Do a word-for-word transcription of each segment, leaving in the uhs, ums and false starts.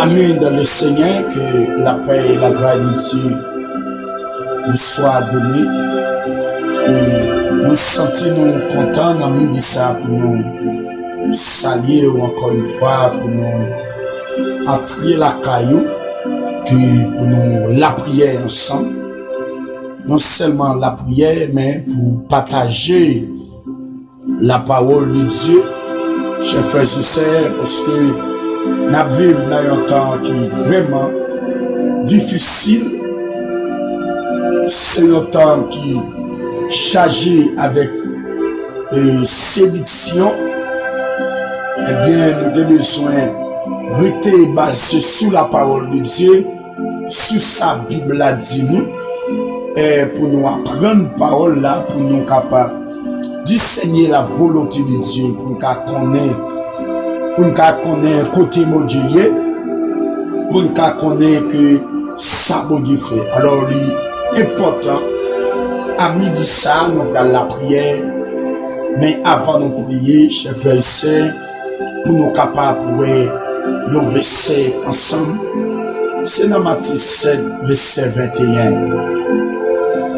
Amis dans le Seigneur, que la paix et la grâce de Dieu vous soient données. E nou santi nou kontan nan midi sa pou nou salye w ankò yon fwa, pou nou antre lakay ou, ke pou nou lapriyè ansanm. Non sèlman lapriyè, men pou pataje la parole de Dieu, chè frè e sè, paske n ap viv nan yon tan ki vrèman difisil. Se yon tan ki chaje avèk, e, sediksyon. Ebyen, nou gen bezwen rete baze sou la parole de Dieu, sou sa Bib la di nou, e, pou nou aprann pawòl la, pou nou kapab disène la volonte de Dieu, pou n ka konnen, pou n ka konnen kote Bondye ye, pou n ka konnen ke sa Bondye fè. Alò, li enpòtan, a midi sa, nou pral lapriyè, men avan nou priye, chè frè e sè, pou nou kapab wè yon vèsè ansanm. Se nan Matye sèt, vèsè venteyen.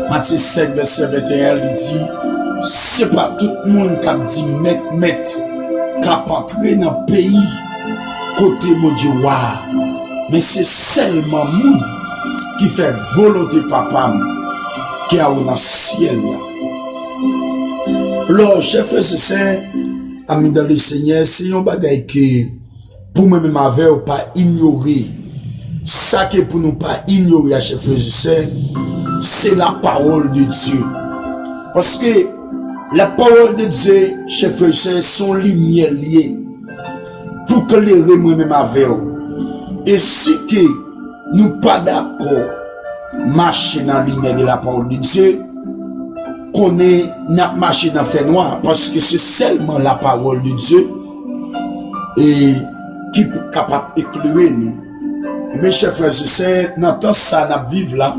Matye sèt, vèsè venteyen, li di, se pa tout moun k ap di, "Mèt, Mèt," k ap antre nan peyi kote Bondye wa, men se sèlman moun ki fè volonte Papa m ki anwo nan syèl la. Alò, chè frè e sè, ami dans le Seigneur, se yon bagay ke pou mwen menm avè w pa inyore. Sa ke pou nou pa inyore a, chè frè e sè, se la parole de Dieu. Paske la parole de Dieu, chè frè e sè, se yon limyè li ye pou klere mwen menm avè w. E si ke nou pa dakò mache nan limyè de la parole de Dieu, konnen n ap mache nan fènwa, paske se sèlman la parole de Dieu, e, ki pou kapab eklere nou. Ebyen, chè frè e sè, nan tan sa n ap viv la,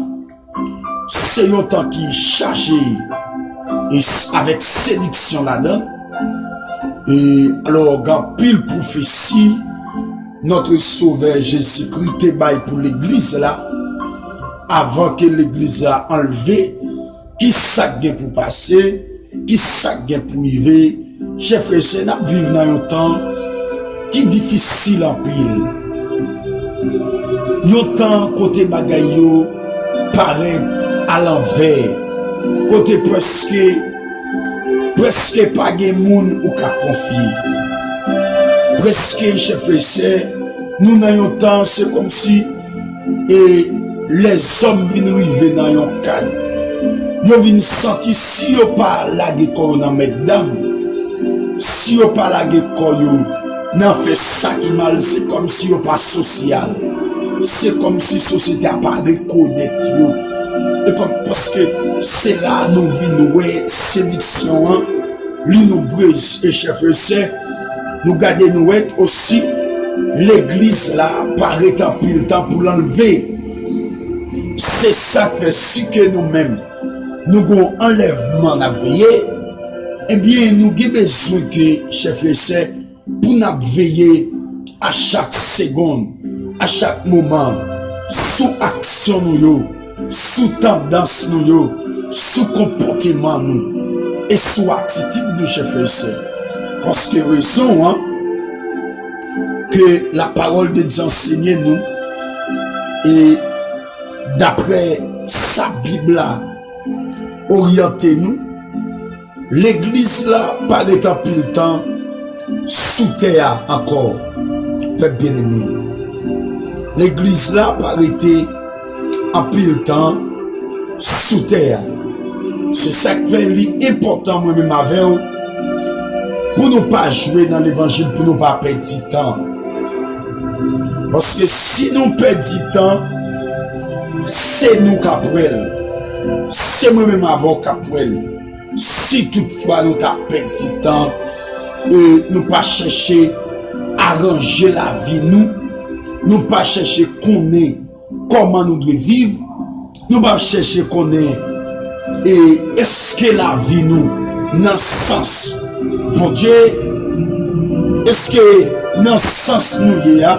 se yon tan ki chaje e s-, avèk sediksyon ladan. E, alò, gen anpil pwofesi Notre Sauveur Jésus-Christ te bay pou legliz la, avan ke legliz la anlve, ki sa k gen pou pase, ki sa k gen pou rive, chè frè e sè, n ap viv nan yon tan ki difisil anpil. Yon tan kote bagay yo parèt alanvè, kote prèske, prèske pa gen moun ou ka konfye. Prèske, chè frè e sè, nou nan yon tan, se kòmsi e lèzòm vin rive nan yon kad. Yo vin santi si yo pa lage kò yo nan mètdam, si yo pa lage kò yo nan fè sa ki mal, se kòmsi yo pa sosyal. Se kòmsi sosyete a pa rekonèt yo. E kòm, paske se la nou vin wè sediksyon an, li nou breze, chè frè e sè, nou gade nou wè osi, legliz la pa ret anpil tan pou l anlve. Se sa k fè si ke nou menm, nou gon anlèvman n ap veye, ebyen, nou gen bezwen ke, chè frè e sè, pou n ap veye a chak segonn, a chak moman, sou aksyon nou yo, sou tandans nou yo, sou konpòteman nou, e sou atitid nou, chè frè e sè. Paske rezon an ke la parole de Dieu ansenye nou, e daprè sa Bib la oryante nou, legliz la pa ret anpil tan sou tè a ankò, pèp byeneme. Legliz la pa rete anpil tan sou tè a. Se sa k fè li enpòtan, mwen menm avè w, pou nou pa jwe nan levanjil, pou nou pa pèdi tan. Paske si nou pèdi tan, se nou k ap wè l. Se mwen menm avè w k ap wè l. Si toutfwa nou ta pèdi tan, e nou pa chèche aranje lavi nou, nou pa chèche konnen kòman nou dwe viv, nou pa chèche konnen, e èske lavi nou nan sans Bondye, èske nan sans nou ye a,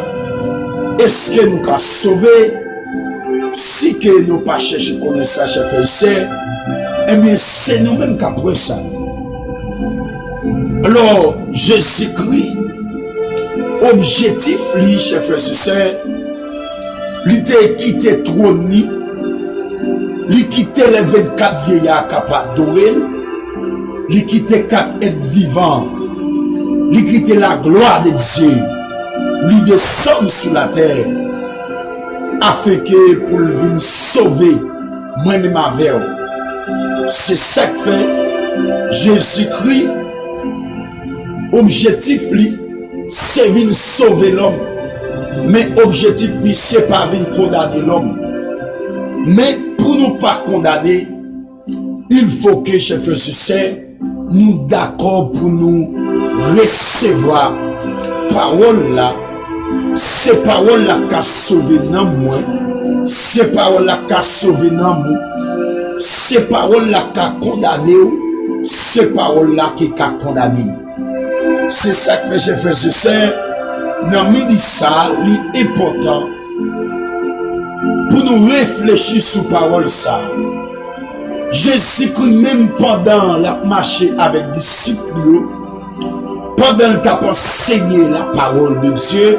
Èske nou ka sove? Si ke nou pa chèche konnen sa, chè frè e sè, ebyen, se nou menm k ap wè sa. Alò, Jezikri, objektif li, chè frè e sè, li te kite twòn li, li kite lè vennkat vyeya k ap adore l, li kite kat èt vivan, li kite la gloire de Dieu, li desann sou latè, afenke pou l vin sove mwen menm avè w. Se sa k fè Jezikri, objektif li, se vin sove lòm. Men objektif li, se pa vin kondane lòm. Men pou nou pa kondane, il faut que, chè frè e sè, nou dakò pou nou resevwa pawòl la. Se pawòl la k ka sove nanm mwen. Se pawòl la k ka sove nanm ou. Se pawòl la k ka kondane w. Se pawòl la ki ka kondane m. Se sa k fè, chè frè e sè, nan midi sa a, li enpòtan pou nou reflechi sou pawòl sa a. Jezikri menm, pandan l ap mache avèk disip li yo, pandan l t ap ansenye la parole de Dieu,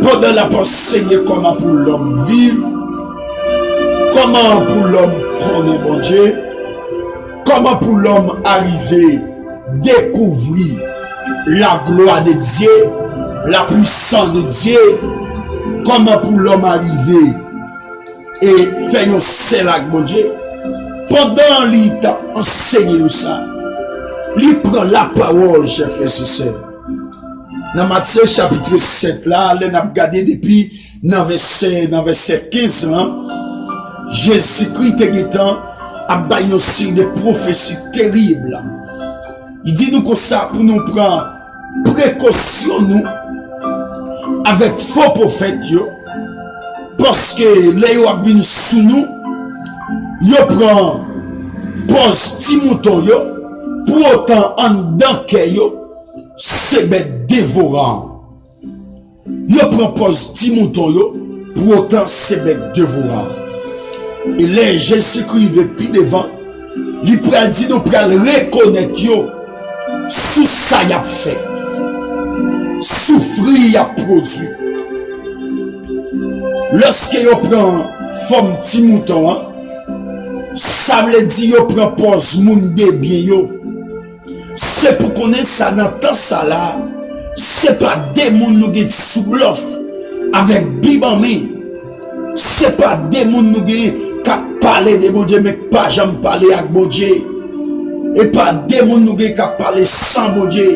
pandan l ap ansenye kòman pou lòm viv, kòman pou lòm konnen Bondye, kòman pou lòm arive dekouvri la gloire de Dieu, la puissance de Dieu, kòman pou lòm arive e fè yon sèl ak Bondye. Pandan li t ap ansenye yo sa, li pran lapawòl, chè frè e sè. Nan Matye chapit sèt la, lè n ap gade depi nan vèsè, nan vèsè kenz lan, Jezikri te gentan ap bay yon seri de pwofesi terib. Li di nou konsa pou nou pran prekosyon nou avèk fo pwofèt yo, paske lè yo ap vin sou nou, yo pran pòz ti mouton yo, pou otan anndan kè yo, se bèt devoran. Yo pran pòz ti mouton yo, pou otan se bèt devoran. E lè Jezikri rive pi devan, li pral di nou pral rekonèt yo sou sa y ap fè, sou fwi y ap pwodui. Lòske yo pran fòm ti mouton an, sa vle di yo pran pòz moun de byen yo. Se pou konnen sa, nan tan sa la, se pa de moun nou gen sou blòf avèk Bib an men. Se pa de moun nou gen k ap pale de Bondye, men k pa janm pale ak Bondye. E pa de moun nou gen k ap pale san Bondye,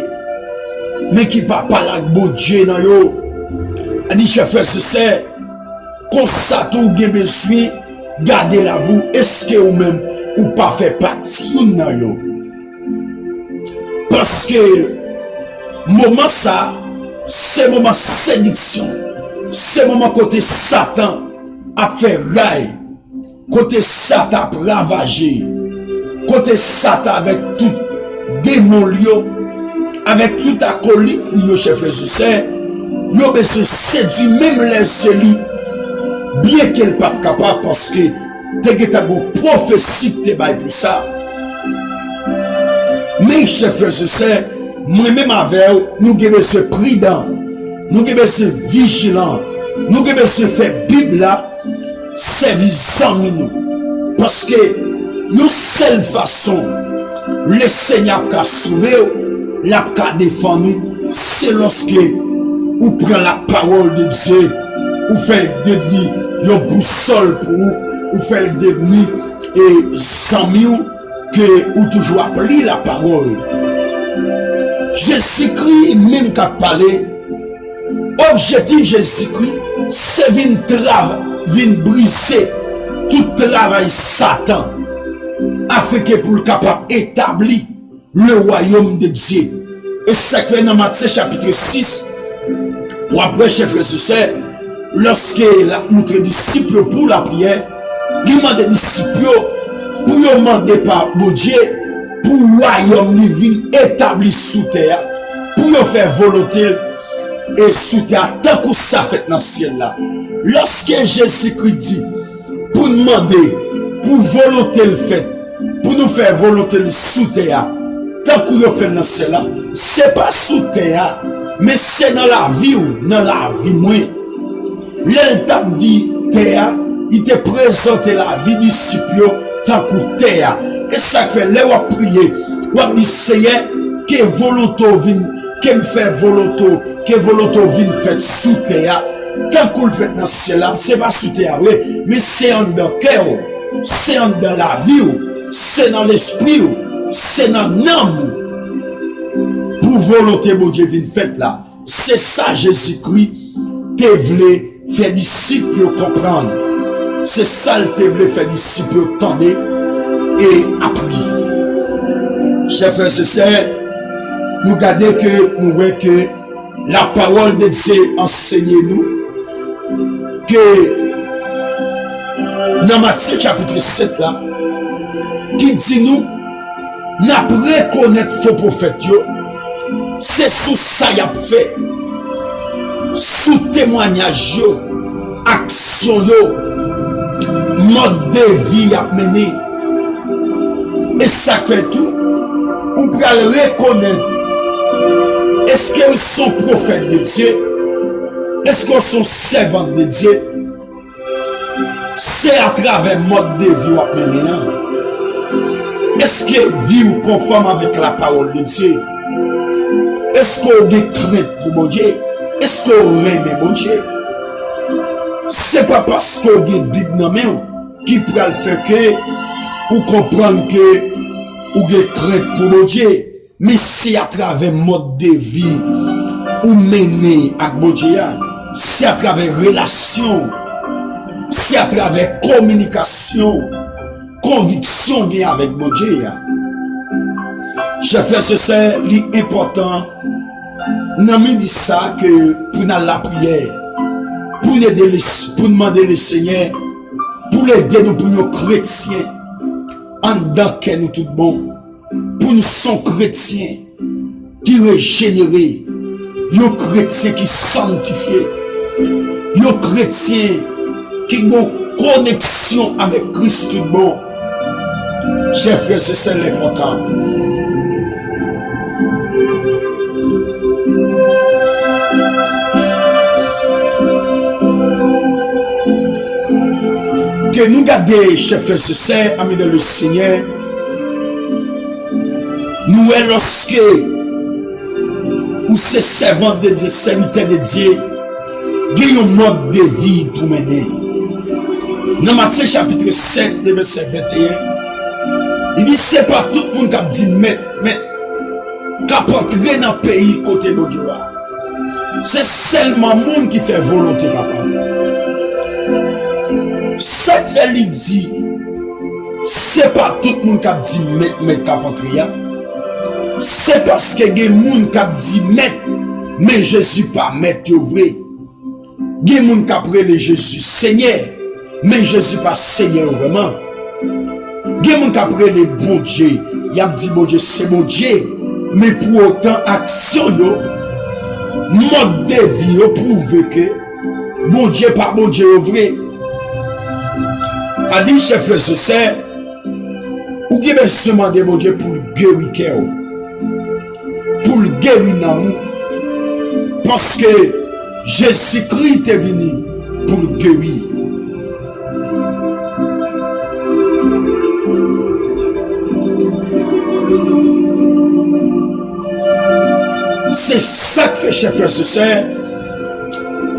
men ki pa pale ak Bondye nan yo. A di, chè frè e sè, konsa tou ou gen bezwen gade lavi w, èske ou menm ou pa fè pati youn nan yo? Paske moman sa, se moman sediksyon, se moman kote Satan ap fè ray, kote Satan ap ravaje, kote Satan avèk tout demon l yo, avèk tout akolit li yo, chè frè e sè, yo bezwen sedui menm lè se li, byenke l p ap kapab, paske te gentan gon pwofesi ki te bay pou sa. Men, chè frè e sè, mwen menm avè w, nou gen bezwen pridan, nou gen bezwen vijilan, nou gen bezwen fè Bib la sèvi zanmi nou. Paske yon sèl fason Lesenyè ap ka sove w, l ap ka defann ou, se lòske ou pran lapawòl de Dye, ou fè l devni yon bousòl pou ou, ou fè l devni, e, zanmi w, ke ou toujou ap li lapawòl. Jezikri menm k ap pale, objektif Jezikri se vin trav-, vin brize tout travay Satan, afenke pou l kapab etabli le wayòm de Dye. E se sa k fè nan Matye chapit sis, w ap wè, chè frè e sè, lòske l ap moutre disip yo pou lapriyè, li mande disip yo pou yo mande pa Bondye pou wayòm li vin etabli sou tè a, pou yo fè volonte l, e sou tè a, tankou sa fèt nan syèl la. Lòske Jezikri di pou n mande pou volonte l fèt, pou nou fè volonte li sou tè a, tankou yo fè l nan syèl la, se pa sou tè a, men se nan lavi w, nan lavi mwen. Lè l t ap di tè a, li te prezante lavi disip yo tankou tè a. E sa k fè, lè w ap priye, w ap di, Seyè, ke volonte w vin, ke m fè volonte w, ke volonte w vin fèt sou tè a, tankou l fèt nan syèl la. Se pa sou tè a vre, men se anndan kè w, se anndan lavi w, se nan lespri w, se nan nanm ou, pou volonte Bondye vin fèt la. Se sa Jezikri te vle fè disip yo konprann. Se sa l te vle fè disip yo tande e aplike. Chè frè e sè, nou gade ke, nou wè ke lapawòl de Dye ansenye nou ke nan Matye chapit sèt la, ki di nou, n ap rekonèt fo pwofèt yo, se sou sa y ap fè, sou temwanyaj yo, aksyon yo, mòd de vi y ap mennen. E sa k fè tou, ou pral rekonèt, èske w se yon pwofèt de Dye? Èske w se yon sèvant de Dye? Se atravè mòd de vi w ap mennen an. Èske vi w konfòm avèk lapawòl de Dye? Èske w gen krent pou Bondye? Èske w renmen Bondye? Se pa paske w gen Bib nan men w ki pral fè ke ou konprann ke ou gen krent pou Bondye. Men se atravè mòd de vi ou mennen ak Bondye a, se atravè relasyon, se atravè kominikasyon, konviksyon w gen avèk Bondye a. Chè frè e sè, li enpòtan nan midi sa ke pou n al lapriyè, pou n ede le, pou n mande Lesenyè pou l ede nou pou n yon kretyen anndan kè nou tout bon. Pou n se yon kretyen ki rejenere, yon kretyen ki sanntifye, yon kretyen ki gen yon koneksyon avèk Kris tout bon. Chè frè e sè, l enpòtan. Ke nou gade, chè frè e sè, ami dans le Seigneur, nou wè lòske ou se sèvant de Dye, sèvitè de Dye, gen yon mòd de vi pou mennen. Nan Matye chapit sèt, de vèsè venteyen, li di, se pa tout moun k ap di, Mèt, Mèt, k ap antre nan peyi kote Bondye a. Se sèlman moun ki fè volonte Papa. Sa k fè li di, se pa tout moun k ap di, Mèt, Mèt, k ap antre a. Se paske gen moun k ap di, Mèt, men Jezi pa Mèt yo vre. Gen moun k ap rele Jezi Senyè, men Jezi pa Senyè yo vrèman. Gen moun k ap rele Bondye, y ap di Bondye se Bondye, men pou otan aksyon yo, mòd de vi yo pwouve ke Bondye pa Bondye yo vre. A di, chè frè e sè, ou gen bezwen mande Bondye pou l geri kè w, pou l geri nanm ou, paske Jezikri te vini pou l geri. Se sa k fè, chè frè e sè,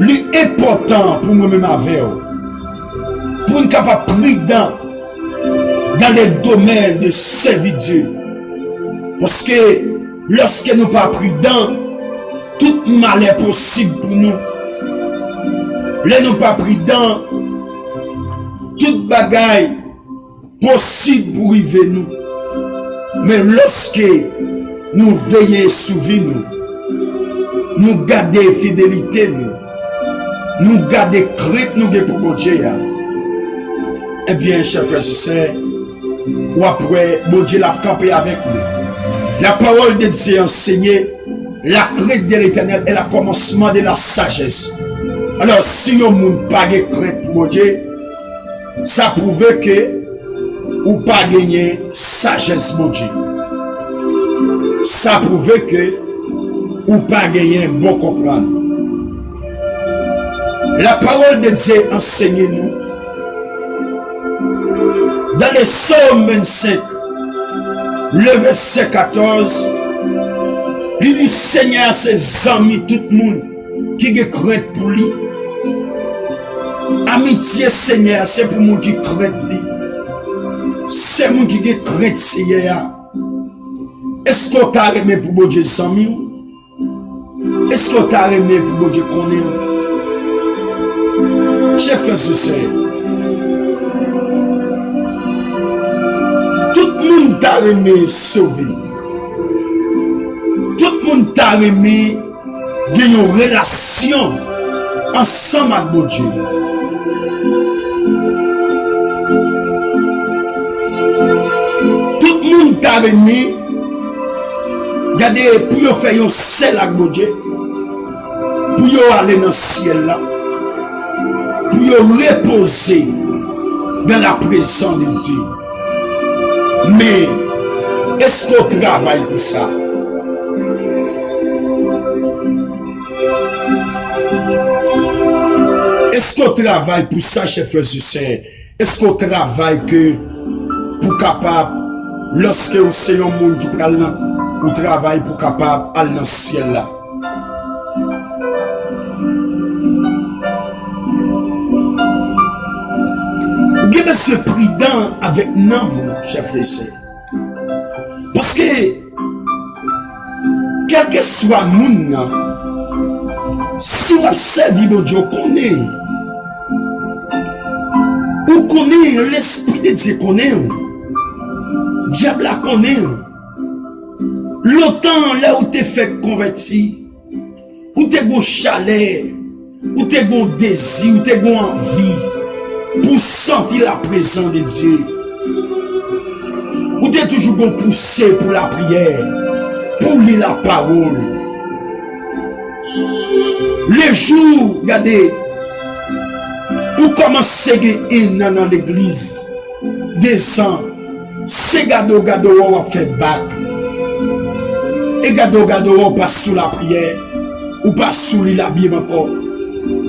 li enpòtan pou mwen menm avè w, pou n kapab pridan dans les domaines de servir Dieu. Paske lòske nou pa pridan, tout malè posib pou nou. Lè nou pa pridan, tout bagay posib pou rive nou. Men lòske nou veye sou vi nou, nou gade fidelite nou, nou gade krent nou gen pou Bondye a, ebyen, chè frè e sè, w ap wè Bondye l ap kanpe avèk nou. Lapawòl de Dye ansenye, La crainte de l'Éternel est le commencement de la sagesse. Alò, si yon moun pa gen krent pou Bondye, sa pwouve ke ou pa genyen sajès Bondye. Sa pwouve ke ou pa genyen bon konprann. La parole de Dieu enseigne nous dans le psaume vingt-cinq, le verset quatorze, li di, Senyè a se zanmi tout moun ki gen krent pou li. Amitye Senyè a se pou moun ki krent li. Se moun ki gen krent Senyè a. Èske w ta renmen pou Bondye zanmi w? Èske w ta renmen pou Bondye konnen w? Chè frè e sè, tout moun ta renmen sove. Tout moun ta renmen gen yon relasyon ansanm ak Bondye. Tout moun ta renmen, gade, pou yo fè yon sèl ak Bondye, pou yo ale nan syèl la, pou yo repoze dans la présence de Dieu. Men, èske w travay pou sa? Èske w travay pou sa, chè frè e sè? Èske w travay ke pou kapab, lòske w se yon moun ki pral nan, ou travay pou kapab al nan syèl la? Ou gen bezwen pridan avèk nanm ou, chè frè e sè. Paske, kèlkeswa moun nan, si w ap sèvi Bondye, w konnen. Ou konnen, Lespri de Dye konnen w. Dyab la konnen w. Lontan, lè ou te fèk konvèti, ou te gon chalè, ou te gon dezi, ou te gon anvi pou santi laprezans de Dye. Ou te toujou gon pouse pou lapriyè, pou li lapawòl. Lejou, gade, ou kòmanse gen en an nan legliz, dezan, se gade w gade w wè w ap fè bak. E gade w gade w wè w pa sou lapriyè, ou pa sou li Labib ankò.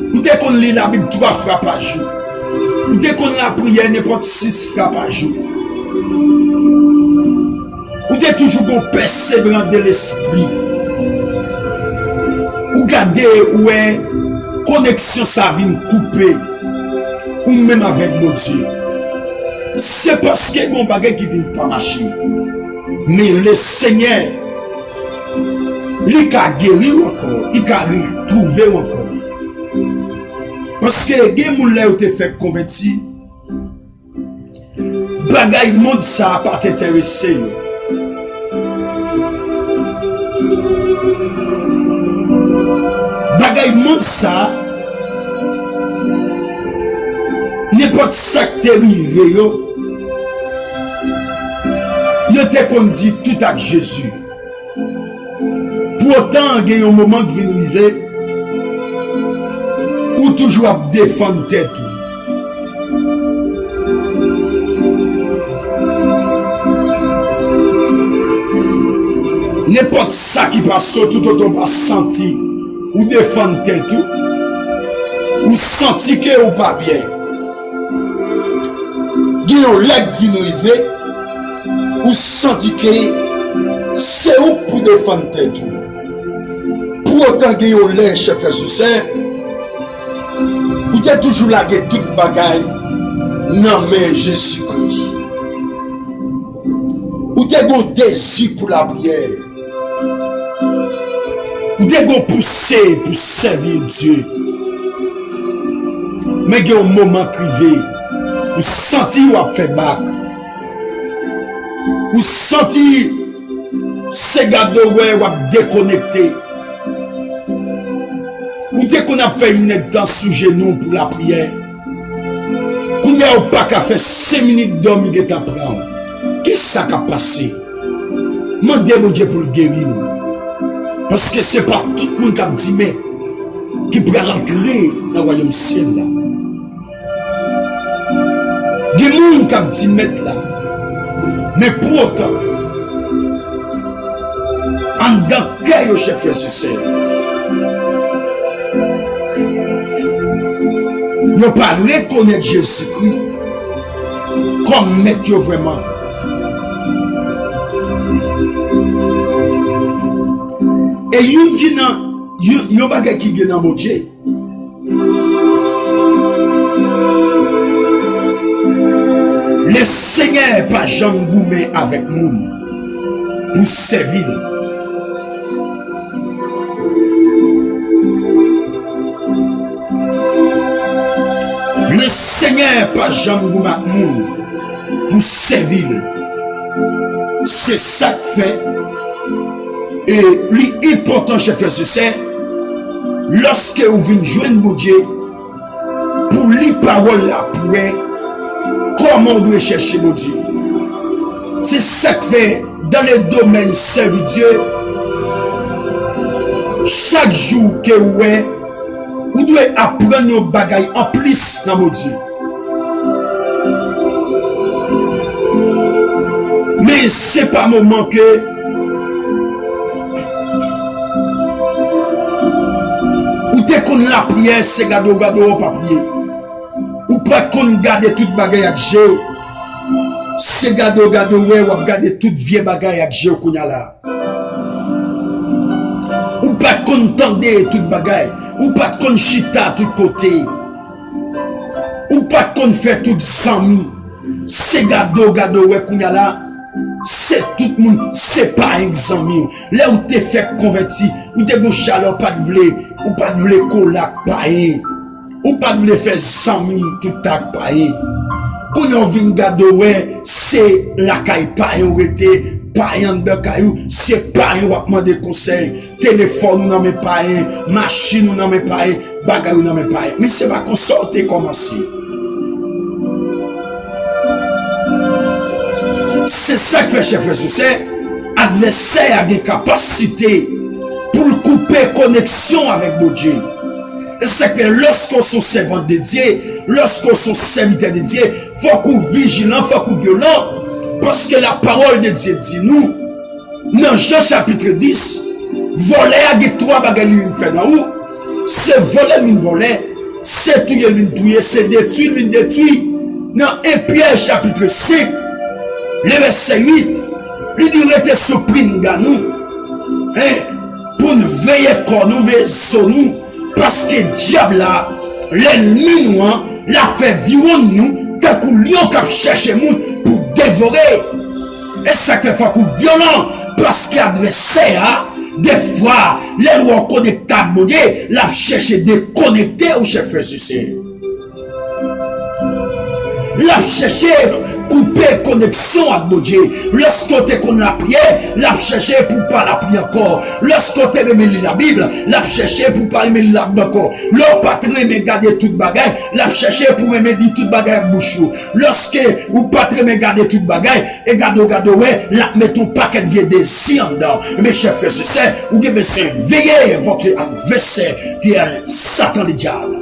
Ou te konn li Labib twa fwa pa jou. Ou te konn lapriyè nenpòt sis fwa pa jou. Ou te toujou gon pèseverans de lespri. Ou gade, ou wè koneksyon sa vin koupe ou menm avèk Bondye. Se paske gon bagay ki vin pa mache. Men Lesenyè, li ka geri w ankò, li ka retwouve w ankò. Paske gen moun lè yo te fèk konvèti, bagay mond sa a pa t enterese yo. Bagay mond sa a, nenpòt sa k te rive yo, yo te konn di tout ak Jezi. Poutan, gen yon moman k vin rive, ou toujou ap defann tèt ou. Nenpòt sa ki pase w, toutotan w pa santi ou defann tèt ou, ou santi ke ou pa byen. Gen yon lè k vin rive, ou santi ke se ou k pou defann tèt ou. Poutan gen yon lè, chè frè e sè, ou te toujou lage tout bagay nan men Jezikri. Ou te gon dezi pou lapriyè. Ou te gon pouse pou sèvi Dye. Men gen yon moman k rive, ou santi w ap fè bak. Ou santi se gade w wè w ap dekonekte. Ou te konn ap fè inèdtan sou jenou pou lapriyè. Kounye a ou pa ka fè senk minit dòmi gentan pran w. Kisa k ap pase? Mande Bondye pou l geri w. Paske se pa tout moun k ap di mèt ki pral antre nan wayòm syèl la. Gen moun k ap di mèt la, men poutan, anndan kè yo, chè frè e sè, yo pa rekonèt Jezikri kòm mèt yo vrèman. E youn ki nan, yon, yon bagay ki gen nan Bondye, Lesenyè pa janm goumen avèk moun pou sèvi l. Lesenyè pa janm goumen ak moun pou sèvi l. Se sa k fè, e li enpòtan, chè frè e sè, lòske ou vin jwenn Bondye, pou li pawòl la, pou wè kòman w dwe chèche Bondye. Se sa k fè, dans le domaine servir Dieu, chak jou ke w wè, ou dwe aprann yon bagay anplis nan Bondye. Men se pa moman ke ou te konn lapriyè, se gade w gade w pa priye. Ou pa t konn gade tout bagay ak je w. Se gade w gade w wè, w ap gade tout vye bagay ak je w kounye a la. Ou pa t konn tande tout bagay. Ou pa t konn chita tout kote. Ou pa t konn fè tout zanmi. Se gade w gade w wè kounye a la. Se tout moun, se payen k zanmi w. Lè ou te fèk konvèti, ou te gon chalè, ou pa t vle, ou pa t vle kole ak payen. Ou pa t vle fè zanmi tout ak payen. Kounye a w vin gade w wè, se lakay payen w rete, payen anndan kay ou, se payen w ap mande konsèy, telefòn ou nan men payen, machin ou nan men payen, bagay ou nan men payen. Men se pa konsa w te kòmanse. Se sa k fè, chè frè e sè, advèsè a gen kapasite pou l koupe koneksyon avèk Bondye. E sa k fè, lòske w se yon sèvant de Dye, lòske w se yon sèvitè de Dye, fòk ou vijilan, fòk ou vyolan, paske la parole de Dieu di nou, nan Jan chapit dis, vòlè a gen twa bagay li vin fè nan ou. Se vòlè l vin vòlè, se touye l vin touye, se detwi l vin detwi. Nan en Pyè chapit senk, le vèsè uit, li di rete sou pinga nou, en, pou n veye kò nou, veye zo nou, paske dyab la, lènmi nou an, l ap fè viwonn nou tankou lyon k ap chèche moun pou devore. E sa k fè fòk ou vyolan, paske advèsè a, defwa, lè l wè w konekte ak Bondye, l ap chèche dekonekte w, chè frè e sè. L ap chèche koupe koneksyon ak Bondye. Lòske w te konn lapriyè, l ap chèche pou w pa lapriyè ankò. Lòske w te renmen li Labib, l ap chèche pou w pa renmen li Labib ankò. Lè w pa t renmen gade tout bagay, l ap chèche pou w renmen di tout bagay ak bouch ou. Lòske ou pa t renmen gade tout bagay, e gade w gade w wè, l ap mete yon pakèt vye dezi anndan w. Mes chers frères et sœurs, ou gen bezwen veye votre adversaire, qui est Satan le diable.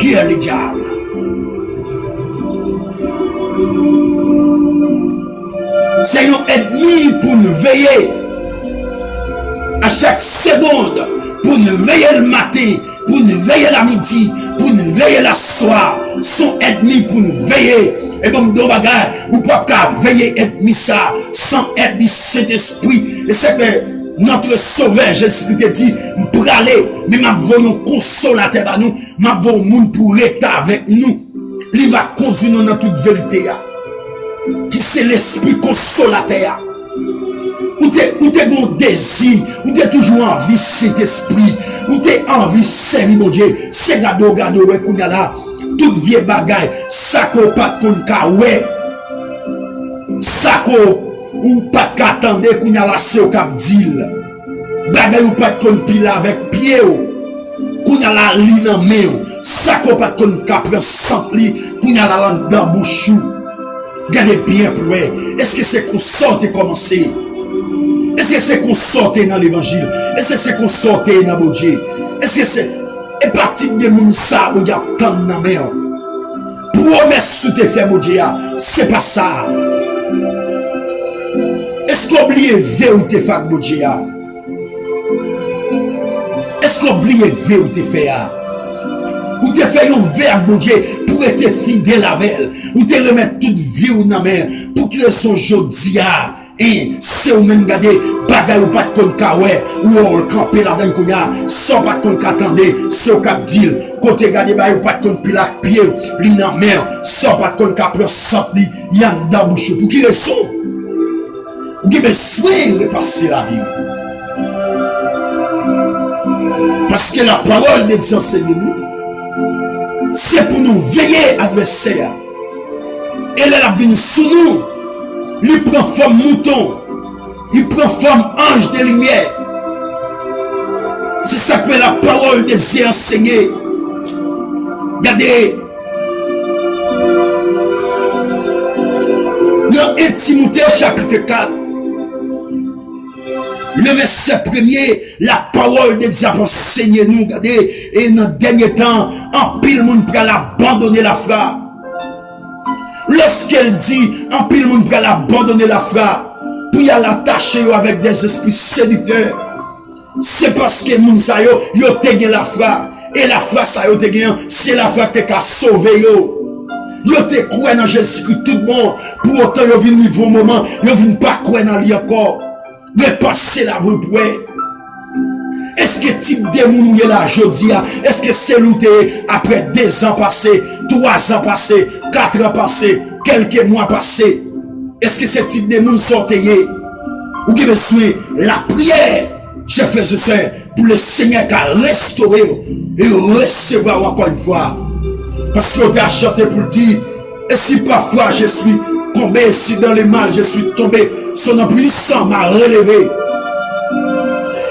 Qui est le diable? Se yon ènmi pou n veye. A chak segonn, pou n veye l maten, pou n veye l a midi, pou n veye l aswa. Se yon ènmi pou n veye. E ban m di w yon bagay, ou p ap ka veye ènmi sa san èd di Sentespri. E se ke notre Sauveur Jésus-Christ te di, m prale, men m ap voye yon konsolatè ba nou, m ap voye yon moun pou rete avèk nou. Li va kondui nou nan tout verite a, ki se Lespri Konsolatè a. Ou te, ou te gen yon dezi, ou te toujou anvi Sentespri, ou te anvi sèvi Bondye. Se gade w gade w wè kounye a la, tout vye bagay, sa ke w pa t konn ka wè, sa ke w, ou pa t ka tande, kounye a la se w k ap di l. Bagay ou pa t konn pile avèk pye w, kounye a la li nan men w. Sa ke w pa t konn ka pran sant li, kounye a la l anndan bouch ou. Gade byen pou wè, èske se konsa w te kòmanse? Èske se konsa w te ye nan levanjil? Èske se konsa w te ye nan Bondye? Èske se, e pa tip de moun sa a Bondye ap tann nan men w? Pwomès ou te fè Bondye a, se pa sa a. Èske w bliye ve ou te fè ak Bondye a? Èske w bliye ve ou te fè a? Ou te fè yon ve ak Bondye pou w rete fidèl avè l. Ou te remèt tout vi w nan men l. Pou ki rezon jodi a, en, se ou menm, gade, bagay ou pa t konn ka wè, ou wè w kanpe ladan l kounye a, sa w pa t konn ka tande, se ou k ap di l, kote gade bagay ou pa t konn pile ak pye w, li nan men w, sa w pa t konn ka pran sant li, li anndan bouch ou. Pou ki rezon? Ou gen bezwen repase lavi w. Paske la pawòl de Dye ansenye nou, se pou nou veye advèsè a. E lè l ap vin sou nou, li pran fòm mouton, li pran fòm anj de limyè. Se sa k fè la pawòl de Dye ansenye. Gade, nan en Timote chapit kat, le vèsè premye, la pawòl de Dye ap ansenye nou, gade, e nan dènye tan, anpil moun pral abandone lafwa. Lòske l di, anpil moun pral abandone lafwa pou y al atache yo avèk dèzespri sediktè. Se paske moun sa yo, yo te gen lafwa. E lafwa sa yo te gen an, se lafwa ki te ka sove yo. Yo te kwè nan Jezikri tout bon. Pou otan yo vin rive yon moman, yo vin pa kwè nan li ankò. Repase lavi w pou wè. Èske tip de moun ou ye la jodi a, èske se li w te ye apre dezan pase, twazan pase, katran pase, kèlke mwa pase? Èske se tip de moun sa w te ye? Ou gen bezwen lapriyè, chè frè e sè, pou Lesenyè ka restore w e resevwa w ankò yon fwa. Paske w te a chante pou l di, et si parfois je suis tombé, si dans le mal je suis tombé, son nom puissant m'a relevé.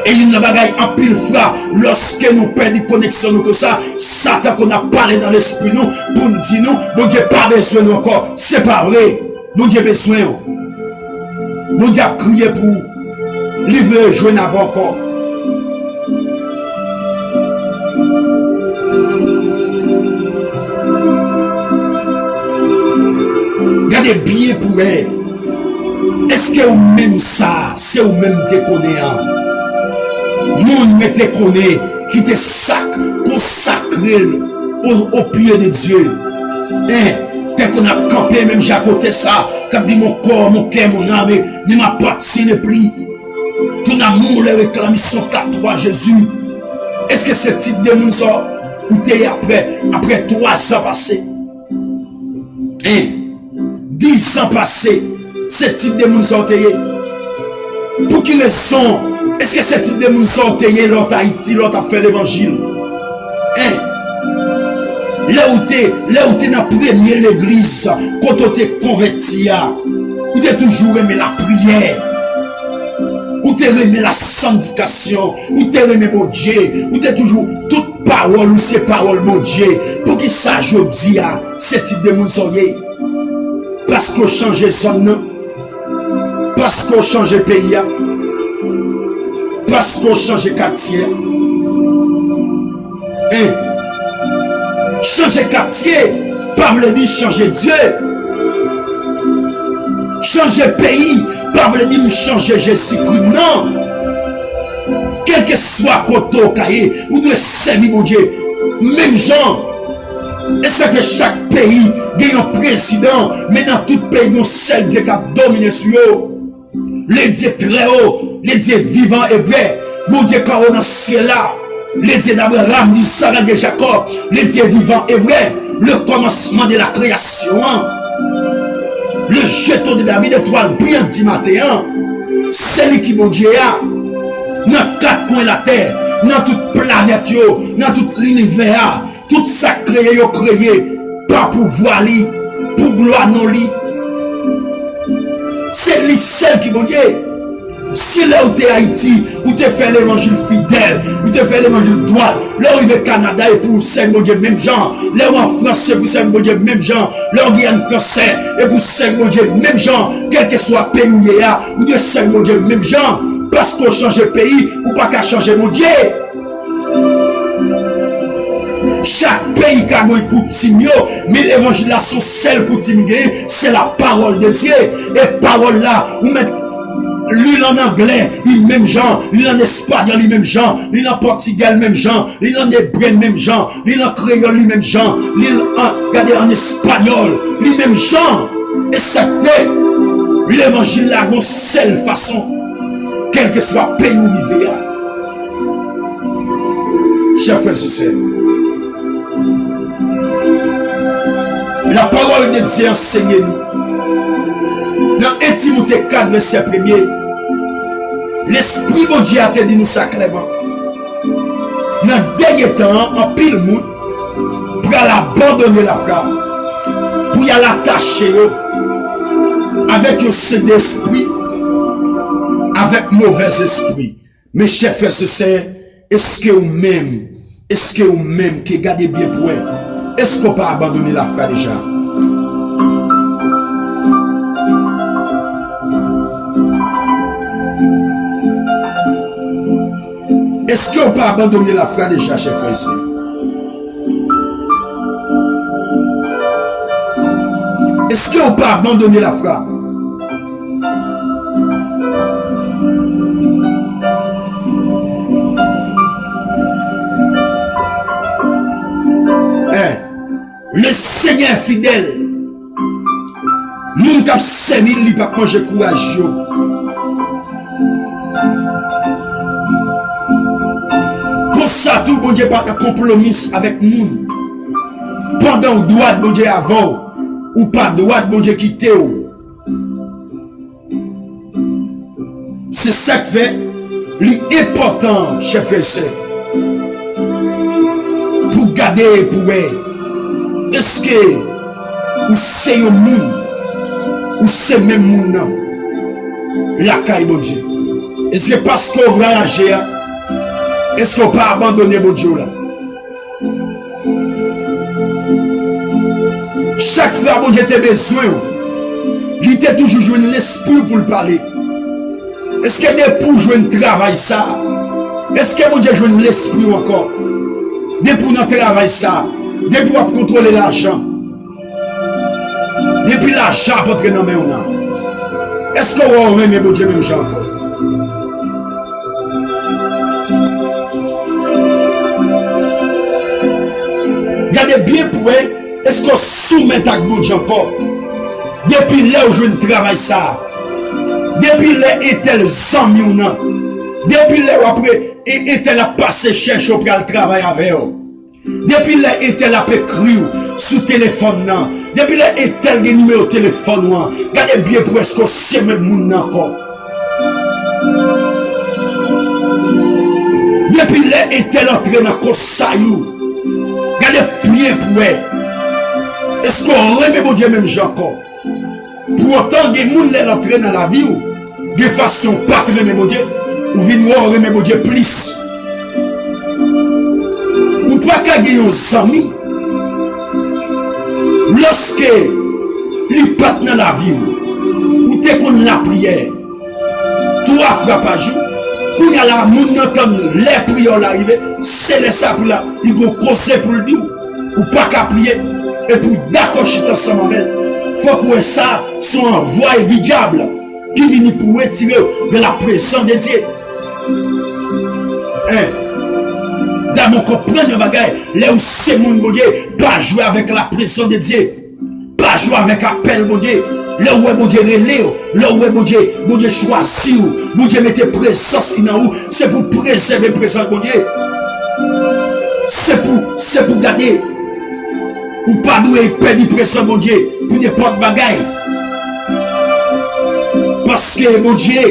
E youn nan bagay anpil fwa, lòske nou pèdi koneksyon nou konsa, Satan konn ap pale nan lespri nou pou n di nou, Bondye pa bezwen nou ankò. Se pa vre. Bondye bezwen w. Bondye ap kriye pou ou. Li vle jwenn avè w ankò. Gade byen pou wè. Èske ou menm sa, se ou menm te konnen an? Moun mwen te konnen ki te sak, konsakre l o, o pye de Dye. En, te konn ap kanpe menm jan kote sa, k ap di, mon corps, mon cœur, mon âme ne m'appartiennent plus. Ton amour les réclame, ils sont à toi, Jésus. Èske se tip de moun sa ou te ye apre, apre twazan pase? En, dizan pase, se tip de moun sa ou te ye? Pou ki rezon? Èske se tip de moun sa ou te ye lè w t Ayiti, lè w t ap fè levanjil? En, lè ou te, lè ou te nan premye legliz, kote w te konvèti a, ou te toujou renmen lapriyè. Ou te renmen lasantifikasyon. Ou te renmen Bondye. Ou te toujou, tout pawòl ou se pawòl Bondye. Poukisa jodi a, se tip de moun sa w ye? Paske w chanje zòn nan? Paske w chanje peyi a? Paske w chanje katye a? En, chanje katye pa vle di chanje Dye. Chanje peyi pa vle di m chanje Jezikri m nan. Kèlkeswa kote w ka ye, ou dwe sèvi Bondye menm jan. E sa fè chak peyi gen yon prezidan, men nan tout peyi gen yon sèl Dye k ap domine sou yo. Le Dieu très haut, le Dieu vivant et vrai, Bondye k anwo nan syèl la, le Dieu d'Abraham, d'Isaac, de Jacob, le Dieu vivant et vrai, le commencement de la création an, le jeton de David, etwal brillant du matin an, se li ki Bondye a, nan kat kwen latè, nan tout planèt yo, nan tout linivè a, tout sa k kreye yo kreye pa pouvwa li, pou glwa non li. Se li sèl ki Bondye. Si lè ou te Ayiti, ou te fè levanjil fidèl, ou te fè levanjil dwat, lè ou rive Kanada, e pou w sèvi Bondye menm jan, lè ou an Frans, se pou w sèvi Bondye menm jan, lè ou Giyàn fransè, e pou w sèvi Bondye menm jan, kèlkeswa peyi ou ye a, ou dwe sèvi Bondye menm jan. Paske w chanje peyi, ou pa ka chanje Bondye. Chak peyi ka gen koutim yo, men levanjil la se yon sèl koutim li genyen, se la parole de Dieu. E pawòl la, ou mèt li l ann anglè, li menm jan, li l ann espanyòl, li menm jan, li l ann pòtigè, li menm jan, li l ann ebre, li menm jan, li l ann kreyòl, li menm jan, li l ann, gade, ann espanyòl, li menm jan. E sa k fè levanjil la gon sèl fason, kèlkeswa peyi ou rive a. Chè frè e sè, la parole de Dieu ansenye nou nan en Timote kat vèsè premye, Lespri Bondye a te di nou sa klèman. Nan dènye tan an, anpil moun pral abandone lafwa pou y al atache yo avèk yon sendespri, avèk movèzespri. Men chè frè e sè, èske ou menm, èske ou menm ki gade byen pou wè, èske w pa abandone lafwa deja? Èske w pa abandone lafwa deja, chè frè e sè? Èske w pa abandone lafwa? Hein? Le Seigneur est fidèle. Moun k ap sèvi l, li p ap manje kouraj yo. Konsa tou, Bondye pa nan konpwomis avèk moun. Pandan w dwat, Bondye avè w. Ou pa dwat, Bondye kite w. Se sa k fè li enpòtan, chè frè e sè, pou gade, pou wè, èske ou se yon moun, ou se menm moun nan lakay Bondye? Èske paske w vwayaje a, èske w pa abandone Bondye w la? Chak fwa Bondye te bezwen w, li te toujou jwenn lespri w pou l pale. Èske depi w jwenn travay sa a, èske Bondye jwenn lespri w ankò? Depi w nan travay sa a, depi w ap kontwole lajan, depi lajan ap antre nan men w nan, èske w wè w renmen Bondye menm jan ankò? Gade byen pou wè, èske w soumèt ak Bondye ankò? Depi lè w jwenn travay sa a, depi lè entèl zanmi w nan, depi lè w ap re-, e-, entèl ap pase chèche w pral travay avè w, depi lè entèl ap ekri w sou telefòn nan, depi lè entèl gen nimewo telefòn ou an, gade byen pou wè èske w se menm moun nan ankò. Depi lè entèl antre nan konsay ou, gade byen pou wè èske w renmen Bondye menm jan ankò. Poutan, gen moun lè l antre nan lavi w, gen fason w pa t renmen Bondye, ou vin wè w renmen Bondye plis. Ou pa ka gen yon zanmi, lòske li pa t nan lavi w, ou te konn lapriyè twa fwa pa jou, kounye a la, moun nan tann lè priyè w la rive, se lè sa pou la, li gon koze pou l di w. Ou pa ka priye epi w dakò chita ansanm avè l. Fòk ou wè sa se yon anvwaye di dyab ki vini pou retire w de la prezans de Dye. Hein? Damon konprann yon bagay, lè ou se moun Bondye, pa jwe avèk la prezans de Dye. Pa jwe avèk apèl Bondye. Lè ou wè Bondye rele w, lè ou wè Bondye, Bondye chwazi w, Bondye mete prezans li nan ou, se pou prezève prezans Bondye. Se pou, se pou gade. Ou pa dwe pèdi prezans Bondye pou nenpòt bagay. Paske Bondye,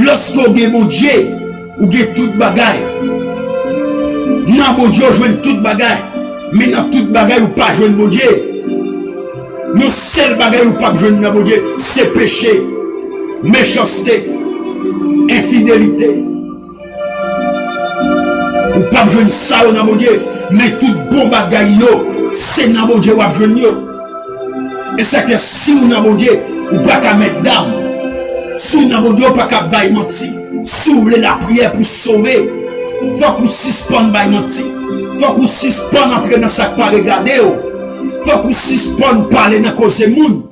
lòske w gen Bondye, ou gen tout bagay. Nan Bondye, w jwenn tout bagay. Men nan tout bagay, ou pa jwenn Bondye. Yon sèl bagay ou p ap jwenn nan Bondye, se peche, mechanste, enfidelite. Ou p ap jwenn sa yo nan Bondye, men tout bon bagay yo, se nan Bondye w ap jwenn yo. E sa k fè, si w nan Bondye, ou pa ka mèt dam. Si w Bondye, ou pa ka bay manti. Si w vle lapriyè pou sove, fòk ou sispann bay manti. Fòk ou sispann antre nan sa k pa regade w. Fòk ou sispann pale nan koze moun.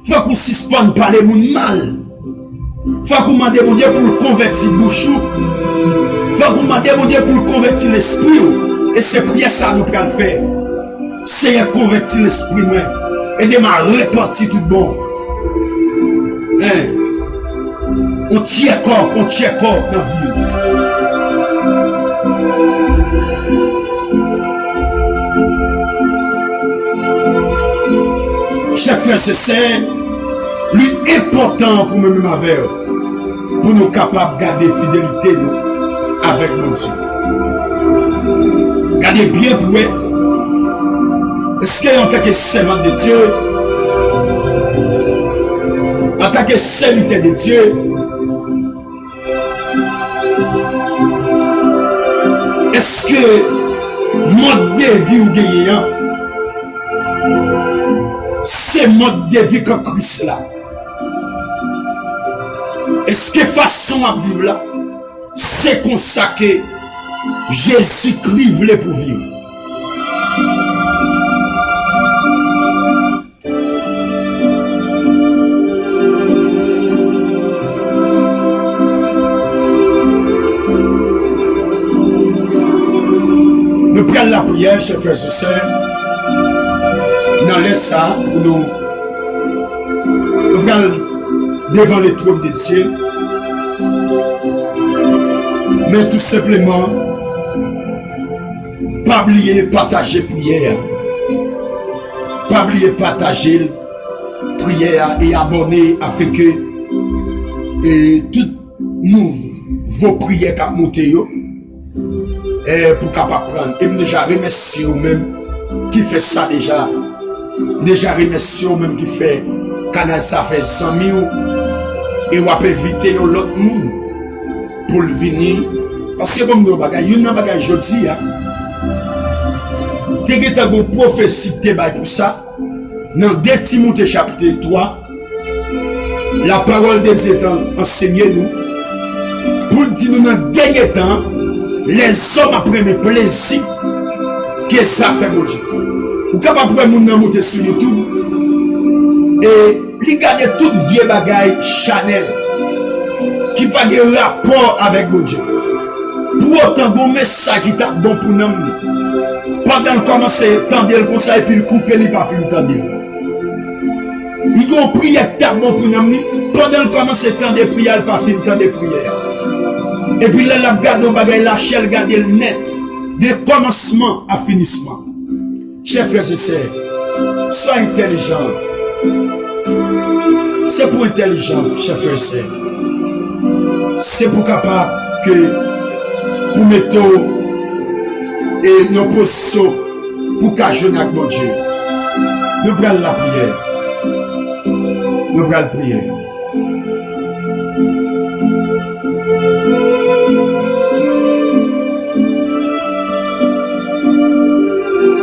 Fòk ou sispann pale moun mal. Fòk ou mande Bondye pou l konvèti bouch ou. Fòk ou mande Bondye pou l konvèti lespri w. E se priyè sa nou pral fè. Senyè, konvèti lespri mwen. Ede m a repanti tout bon. Hein? On check-up, on check-up nan vi w. Chè frè e sè, li enpòtan pou mwen menm avè w, pou nou kapab gade fidelite nou avèk Bondye. Gade byen pou wè, èske antanke sèvant de Dye, antanke sèvitè de Dye, èske mòd de vi ou genyen an, se mòd de vi k an Kris la? Èske fason w ap viv la, se konsa ke Jezikri vle pou viv? Nou pral lapriyè, chè frè e sè, nan lè sa a, pou nou, nou pral devan le trône de Dieu. Men tou senpleman, pa bliye pataje priyè a. Pa bliye pataje l, priyè a, e abòne afenke, e, tout nouvo priyè k ap monte yo, e, pou kapab pran. E m deja remèsye ou menm ki fè sa deja. M deja remèsye ou menm ki fè kanal sa fè zanmi w, e w ap envite yon lòt moun pou l vini. Paske bon, m di yon bagay, youn nan bagay jodi a, te gentan gon pwofesi k te bay pou sa, nan de Timote chapit twa, la parole de Dieu te ansenye nou, pou l di nou nan dènye tan, lèzòm ap renmen plezi ke zafè Bondye. Ou kapab wè moun nan monte sou YouTube, e li gade tout vye bagay chanèl ki pa gen rapò avèk Bondye. Pou otan, gon mesaj ki t ap bon pou nanm li, pandan l kòmanse tande l konsa epi l koupe, li pa fin tande l. Li gen yon priyè ki t ap bon pou nanm li, pandan l kòmanse tande priyè a, l pa fin tande priyè a. Epi lè l ap gade yon bagay, lachè l gade l nèt, de kòmansman a finisman. Chè frè e sè, swa entèlijan. Se pou entèlijan, chè frè e sè. Se pou kapab ke, pou mete w, e, nan pozisyon pou ka jwenn ak Bondye. Nou pral lapriyè. Nou pral priye.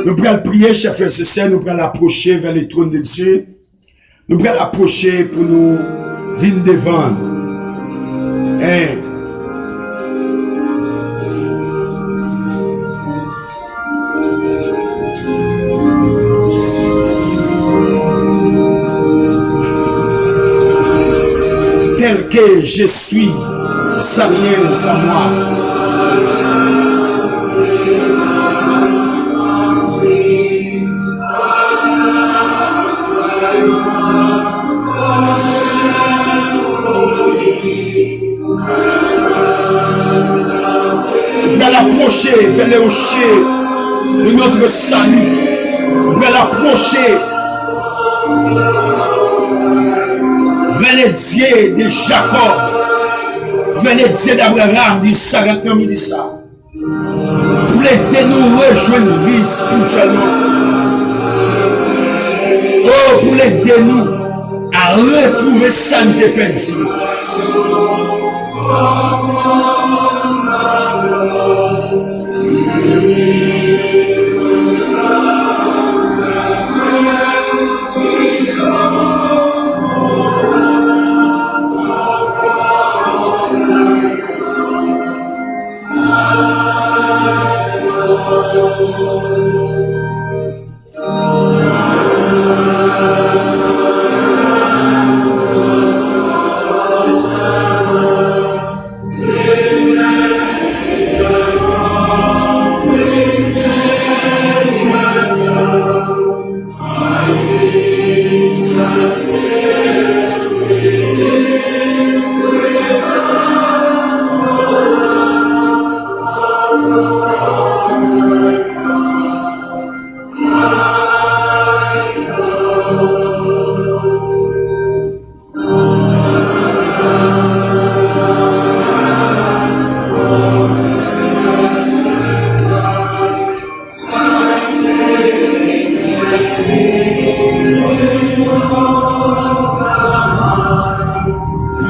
Nou pral priye, chè frè e sè, nou pral apwoche vè le trône de Dieu. Nou pral apwoche pou nou vin devan. Hein. Tel que je suis, sans rien, sans moi. Ou pral apwoche vè le rocher de notre salut. Ou pral apwoche vè le Dieu de Jacob, vè le Dieu d'Abraham, d'Isaac, nan minit sa. Pou l ede nou rejwenn vi espirityèlman ankò. O, pou l ede nou a retwouve sa n te pèdi.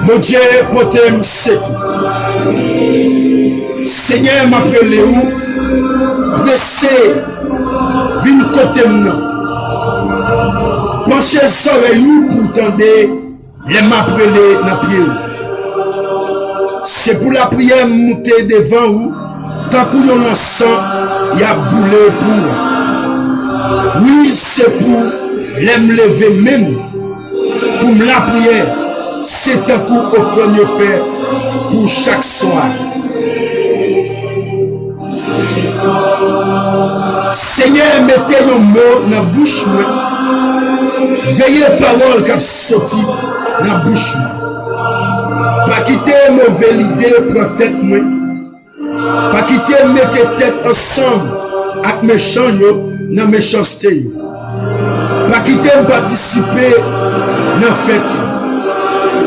Bondye, pote m sekou. Senyè, m ap rele w, prese vin kote m nan. Panche zòrèy ou pou w tande lè m ap rele nan pye w. Se pou lapriyè m moute devan ou, tankou yon lansan y ap boule pou ou. Wi, se pou lè m leve men m pou m lapriyè, se tankou ofrann yo fè pou chak swa. Senyè, mete yon mo nan bouch mwen. Veye pawòl k ap soti nan bouch mwen. Pa kite move lide pran tèt mwen. Pa kite m mete tèt ansanm ak mechan yo nan mechanste yo. Pa kite m patisipe nan fèt yo.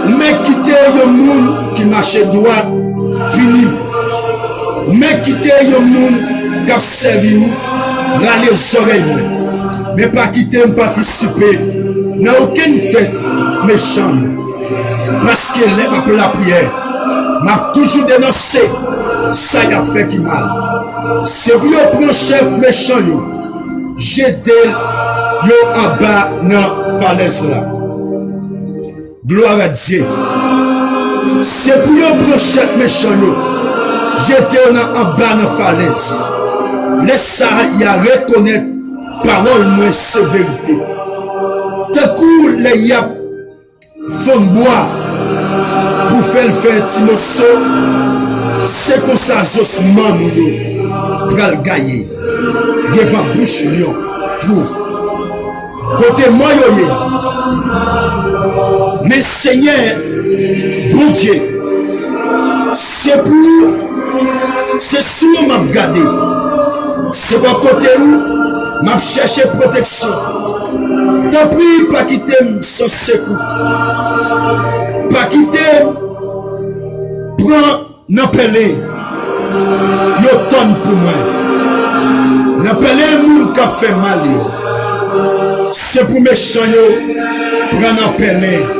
Men kite yon moun ki mache dwat pini m. Men kite yon moun k ap sèvi w rale zòrèy mwen. Men pa kite m patisipe nan okenn fèt mechan yo. Paske lè m ap lapriyè, m ap toujou denonse sa y ap fè ki mal. Se pou yo pran chèf mechan yo, jete yo anba nan falèz la. Glwa a Dye. Se pou yo pran chèf mechan yo, jete yo nan anba nan falèz. Lè sa a, y a rekonèt pawòl mwen se verite. Tankou lè y ap fonn bwa pou fè l fè ti moso, se konsa zosman nou yo pral gaye devan bouch lyon twou, kote mò yo ye a. Men Senyè Bondye, se pou ou, se sou ou m ap gade. Se bò kote ou m ap chèche pwoteksyon. Tanpri, pa kite m san sekou. Pa kite m pran nan pèlen yo tann pou mwen. Nan pèlen moun k ap fè mal yo. Se pou mechan yo pran nan pèlen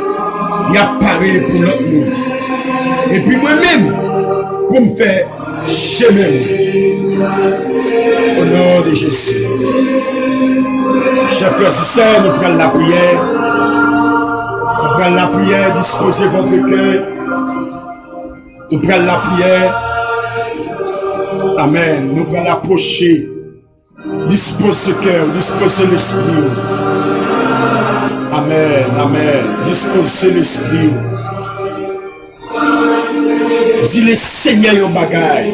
y ap pare pou lòt moun. Epi mwen menm, pou m fè chemen mwen. O non de Jezi. Chè frè, sè, nou pral lapriyè. Nou pral lapriyè, dispoze vòt kè. Nou pral lapriyè. Amèn. Nou pral apwoche. Dispoze kè w, dispoze lespri w. Amèn, amèn. Dispoze lespri w. Di Lesenyè yon bagay.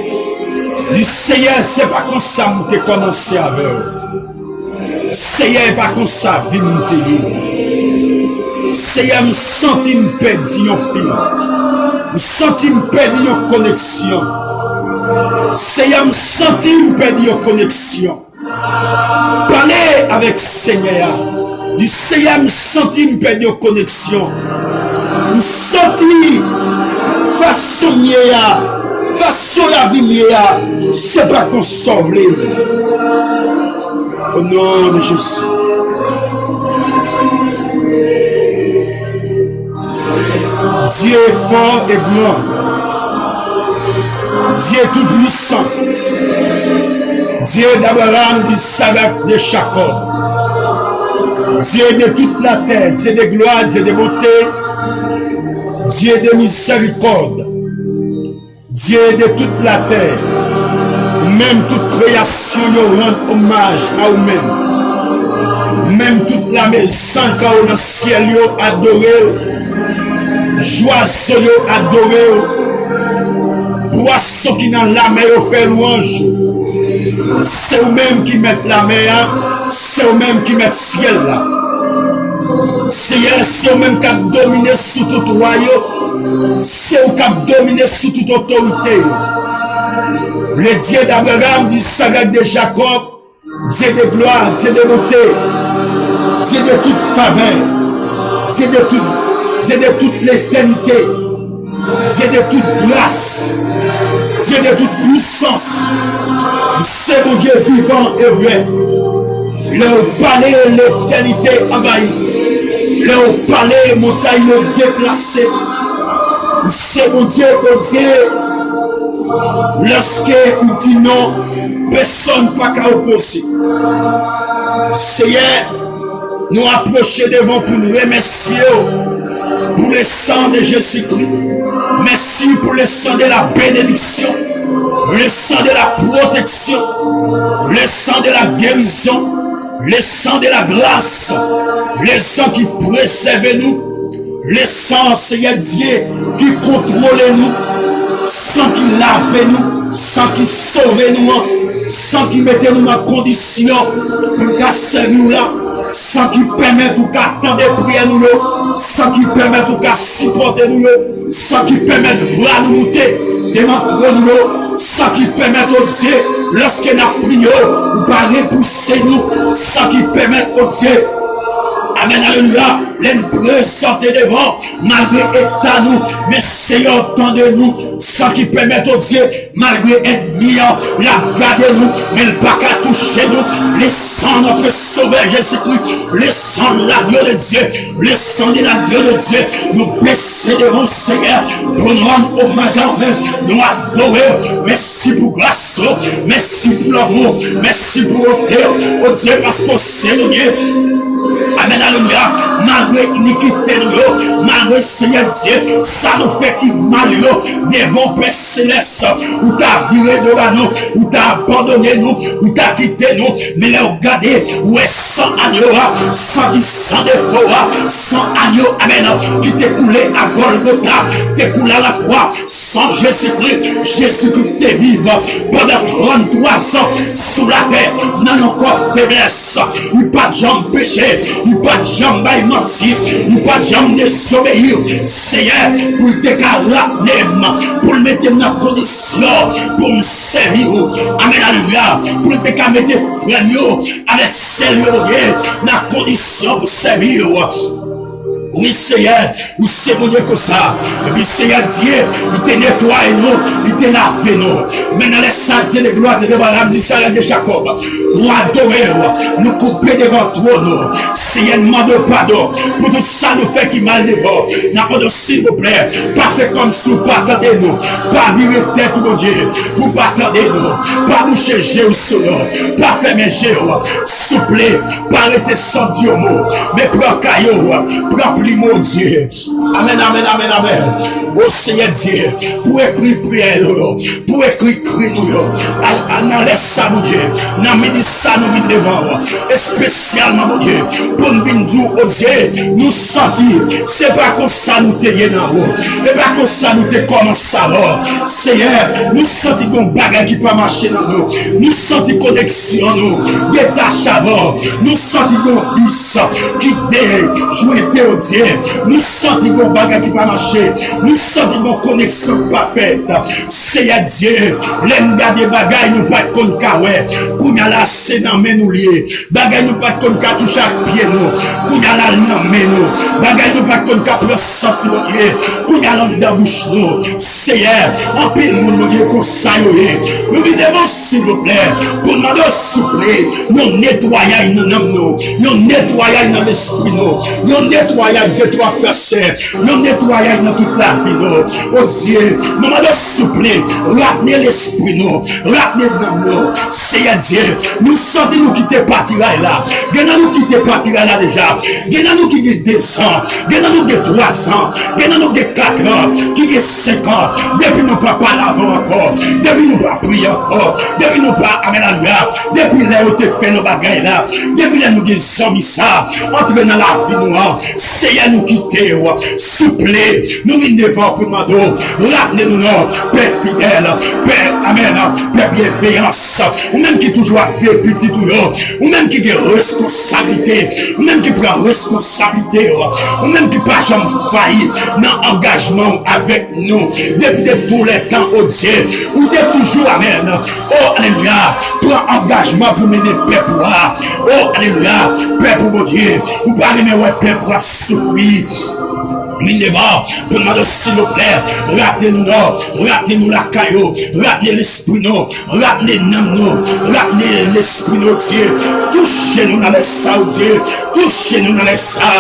Di, Senyè, se pa konsa m te kòmanse avè w. Senyè, e pa konsa vi m te ye. Senyè, m santi m pèdi yon fil. M santi m pèdi yon koneksyon. Senyè, m santi m pèdi yon koneksyon. Pale avèk Senyè a. Di, Senyè, m santi m pèdi yon koneksyon. M santi fason m ye a, fason lavi m ye a, se pa konsa w vle. O non de Jezi. Dieu est fort et grand. Dieu tout-puissant. Dieu d'Abraham, d'Isaac, de Jacob. Dieu de toute la terre, Dieu de gloire, Dieu de bonté, Dieu de miséricorde. Dye de tout latè, menm tout kreyasyon yo rann omaj a ou menm. Menm tout lame zanj k ap nan syèl yo adore w. Zwazo yo adore w. Pwason ki nan lamè yo fè lwanj ou. Se ou menm ki mèt lamè a, se ou menm ki mèt syèl la. Seyè, se ou menm k ap domine sou tout wa yo. Se ou k ap domine sou tout otorite yo. Le Dieu d'Abraham, d'Isaac, de Jacob, Dieu de gloire, Dieu de bonté, Dieu de toute faveur, Dieu de toute, Dieu de toute l'éternité, Dieu de toute grâce, Dieu de toute puissance, se Bondye vivan e vrè. Lè ou pale, letènite anvayi. Lè ou pale, montay yo deplase. Ou se Bondye, Bondye, lèske ou di non, pèsonn pa ka opoze. Seyè, nou apwoche devan pou n remèsye w pou le sang de Jésus-Christ. Mèsi pou le sang de la bénédiction, le sang de la protection, le sang de la guérison, le sang de la grâce, le sang ki prezève nou, le sang, Seyè Dye, ki kontwole nou, san ki lave nou, san ki sove nou an, san ki mete nou nan kondisyon pou n ka sèvi w la, san ki pèmèt ou ka tande priyè nou yo, san ki pèmèt ou ka sipòte nou yo, san ki pèmèt vwa nou moute devan twòn ou yo, san ki pèmèt, o Dye, lèske n ap priye w, ou pa repouse nou, san ki pèmèt, o Dye, amèn, alelouya, lè n prezante devan, malgre eta nou, men Seyè, tande nou, san ki pèmèt, o Dye, malgre ènmi an, l ap gade nou, men l pa ka touche nou. Le sang de notre Sauveur Jésus-Christ, le sang de l'agneau de Dieu, le sang de l'agneau de Dieu, nou bese devan w, Seyè, pou n rann omaj a ou menm, nou adore w. Mèsi pou gras ou, mèsi pou lanmou, mèsi pou bote w, o Dye, paske w se Bondye. Amèn, alelouya. Malgre inikite nou yo, malgre, Seyè Dye, sa nou fè ki mal yo, devan w, Pè Selès, ou ta vire do ba nou, ou ta abandone nou, ou ta kite nou, men lè w gade, ou wè san anyo a, san ki san defo a, san anyo, amèn, ki te koule a Gòlgota, te koule a lakwa, san Jezikri, Jezikri te viv pandan tranntwa zan sou latè, nan yon kò feblès. Li pa t janm peche, li pa t janm bay manti, li pa t janm dezobeyi Seyè, pou l te ka rapne m, pou l mete m nan kondisyon pou m sèvi w. Amèn, alelouya. Pou l te ka mete frè m yo avèk sè l yo, Bondye, nan kondisyon pou sèvi w. Wi, Seyè, ou se Bondye konsa. Epi, Seyè Dye, li te netwaye nou, li te lave nou. Men nan lè sa, Dye de glwa, Dye de bara, m di sa, rèn de Jakòb, nou adore w, nou koupe devan twòn ou. Seyè, n mande w padon pou tout sa nou fè ki mal devan w. N ap mande w, silvouplè, pa fè kòmsi w pa tande nou. Pa vire tèt ou, Bondye, pou w pa tande nou. Pa bouche je w sou nou. Pa fèmen je w. Souple, pa rete san di yon mo, men pran kaye w, pran plim ou, Dye. Amèn, amèn, amèn, amèn. O Seyè Dye, pou ekri priyè nou yo, pou ekri kri nou yo, a, a, nan lè sa, Bondye, nan minit sa nou vin devan w, espesyalman, Bondye, pou n vin di w, o Dye, nou santi se pa konsa nou te ye nan ou, e pa konsa nou te kòmanse avè w. Seyè, nou santi gen yon bagay ki pa mache nan nou. Nou santi koneksyon nou detache avè w. Nou santi gen yon vis ki dejwete, o Dye. Nou santi gen yon bagay ki pa mache. Nou santi gen yon koneksyon ki pa fèt. Seyè Dye, lè n gade bagay nou pa t konn ka wè, kounye a la se nan men nou l ye. Bagay nou pa t konn ka touche ak pye nou, kounye a la l nan men nou. Bagay nou pa t konn ka pran sant li, Bondye, kounye a l anndan bouch nou. Seyè, anpil moun, Bondye, konsa yo ye. Nou vin devan w, silvouplè, pou n mande w, souple, yon netwayaj nan nanm nou, yon netwayaj nan lespri nou, yon netwayaj, Dye, twa frè, sè, yon netwayaj nan tout lavi nou. O Dye, nou mande w, souple, rapne lespri nou, rapne nanm nou. Seyè Dye, nou santi nou kite patiray la. Gen nan nou kite patiray la deja. Gen nan nou ki gen dezan. Gen nan nou gen twazan. Gen nan nou gen katran. Ki gen senkan. Depi nou pa pale avè w ankò. Depi nou pa priye ankò. Depi nou pa, amèn, alelouya. Depi lè yo te fè nou bagay la. Depi lè nou gen zanmi sa antre nan lavi nou an. Seyè, nou kite w. Souple, nou vin devan w pou n mande w, rapne nou non, Pè fidèl, Pè, amèn, Pè byenveyans, ou menm ki toujou ap veye pitit ou yo, ou menm ki gen reskonsablite, ou menm ki pran reskonsablite yo, ou menm ki pa janm fayi nan angajman w avèk nou, depi de tou lè tan, o Dye, ou te toujou, amèn, o, alelouya, pran angajman pou mennen pèp ou a, o, alelouya, pèp ou, Bondye, ou pa renmen wè pèp ou ap soufri. Vin devan pou n mande w, silvouplè, rapne nou non, rapne nou lakay ou, rapne lespri nou, rapne nanm nou, rapne lespri nou, Dye. Touche nou nan lè sa, o Dye. Touche nou nan lè sa.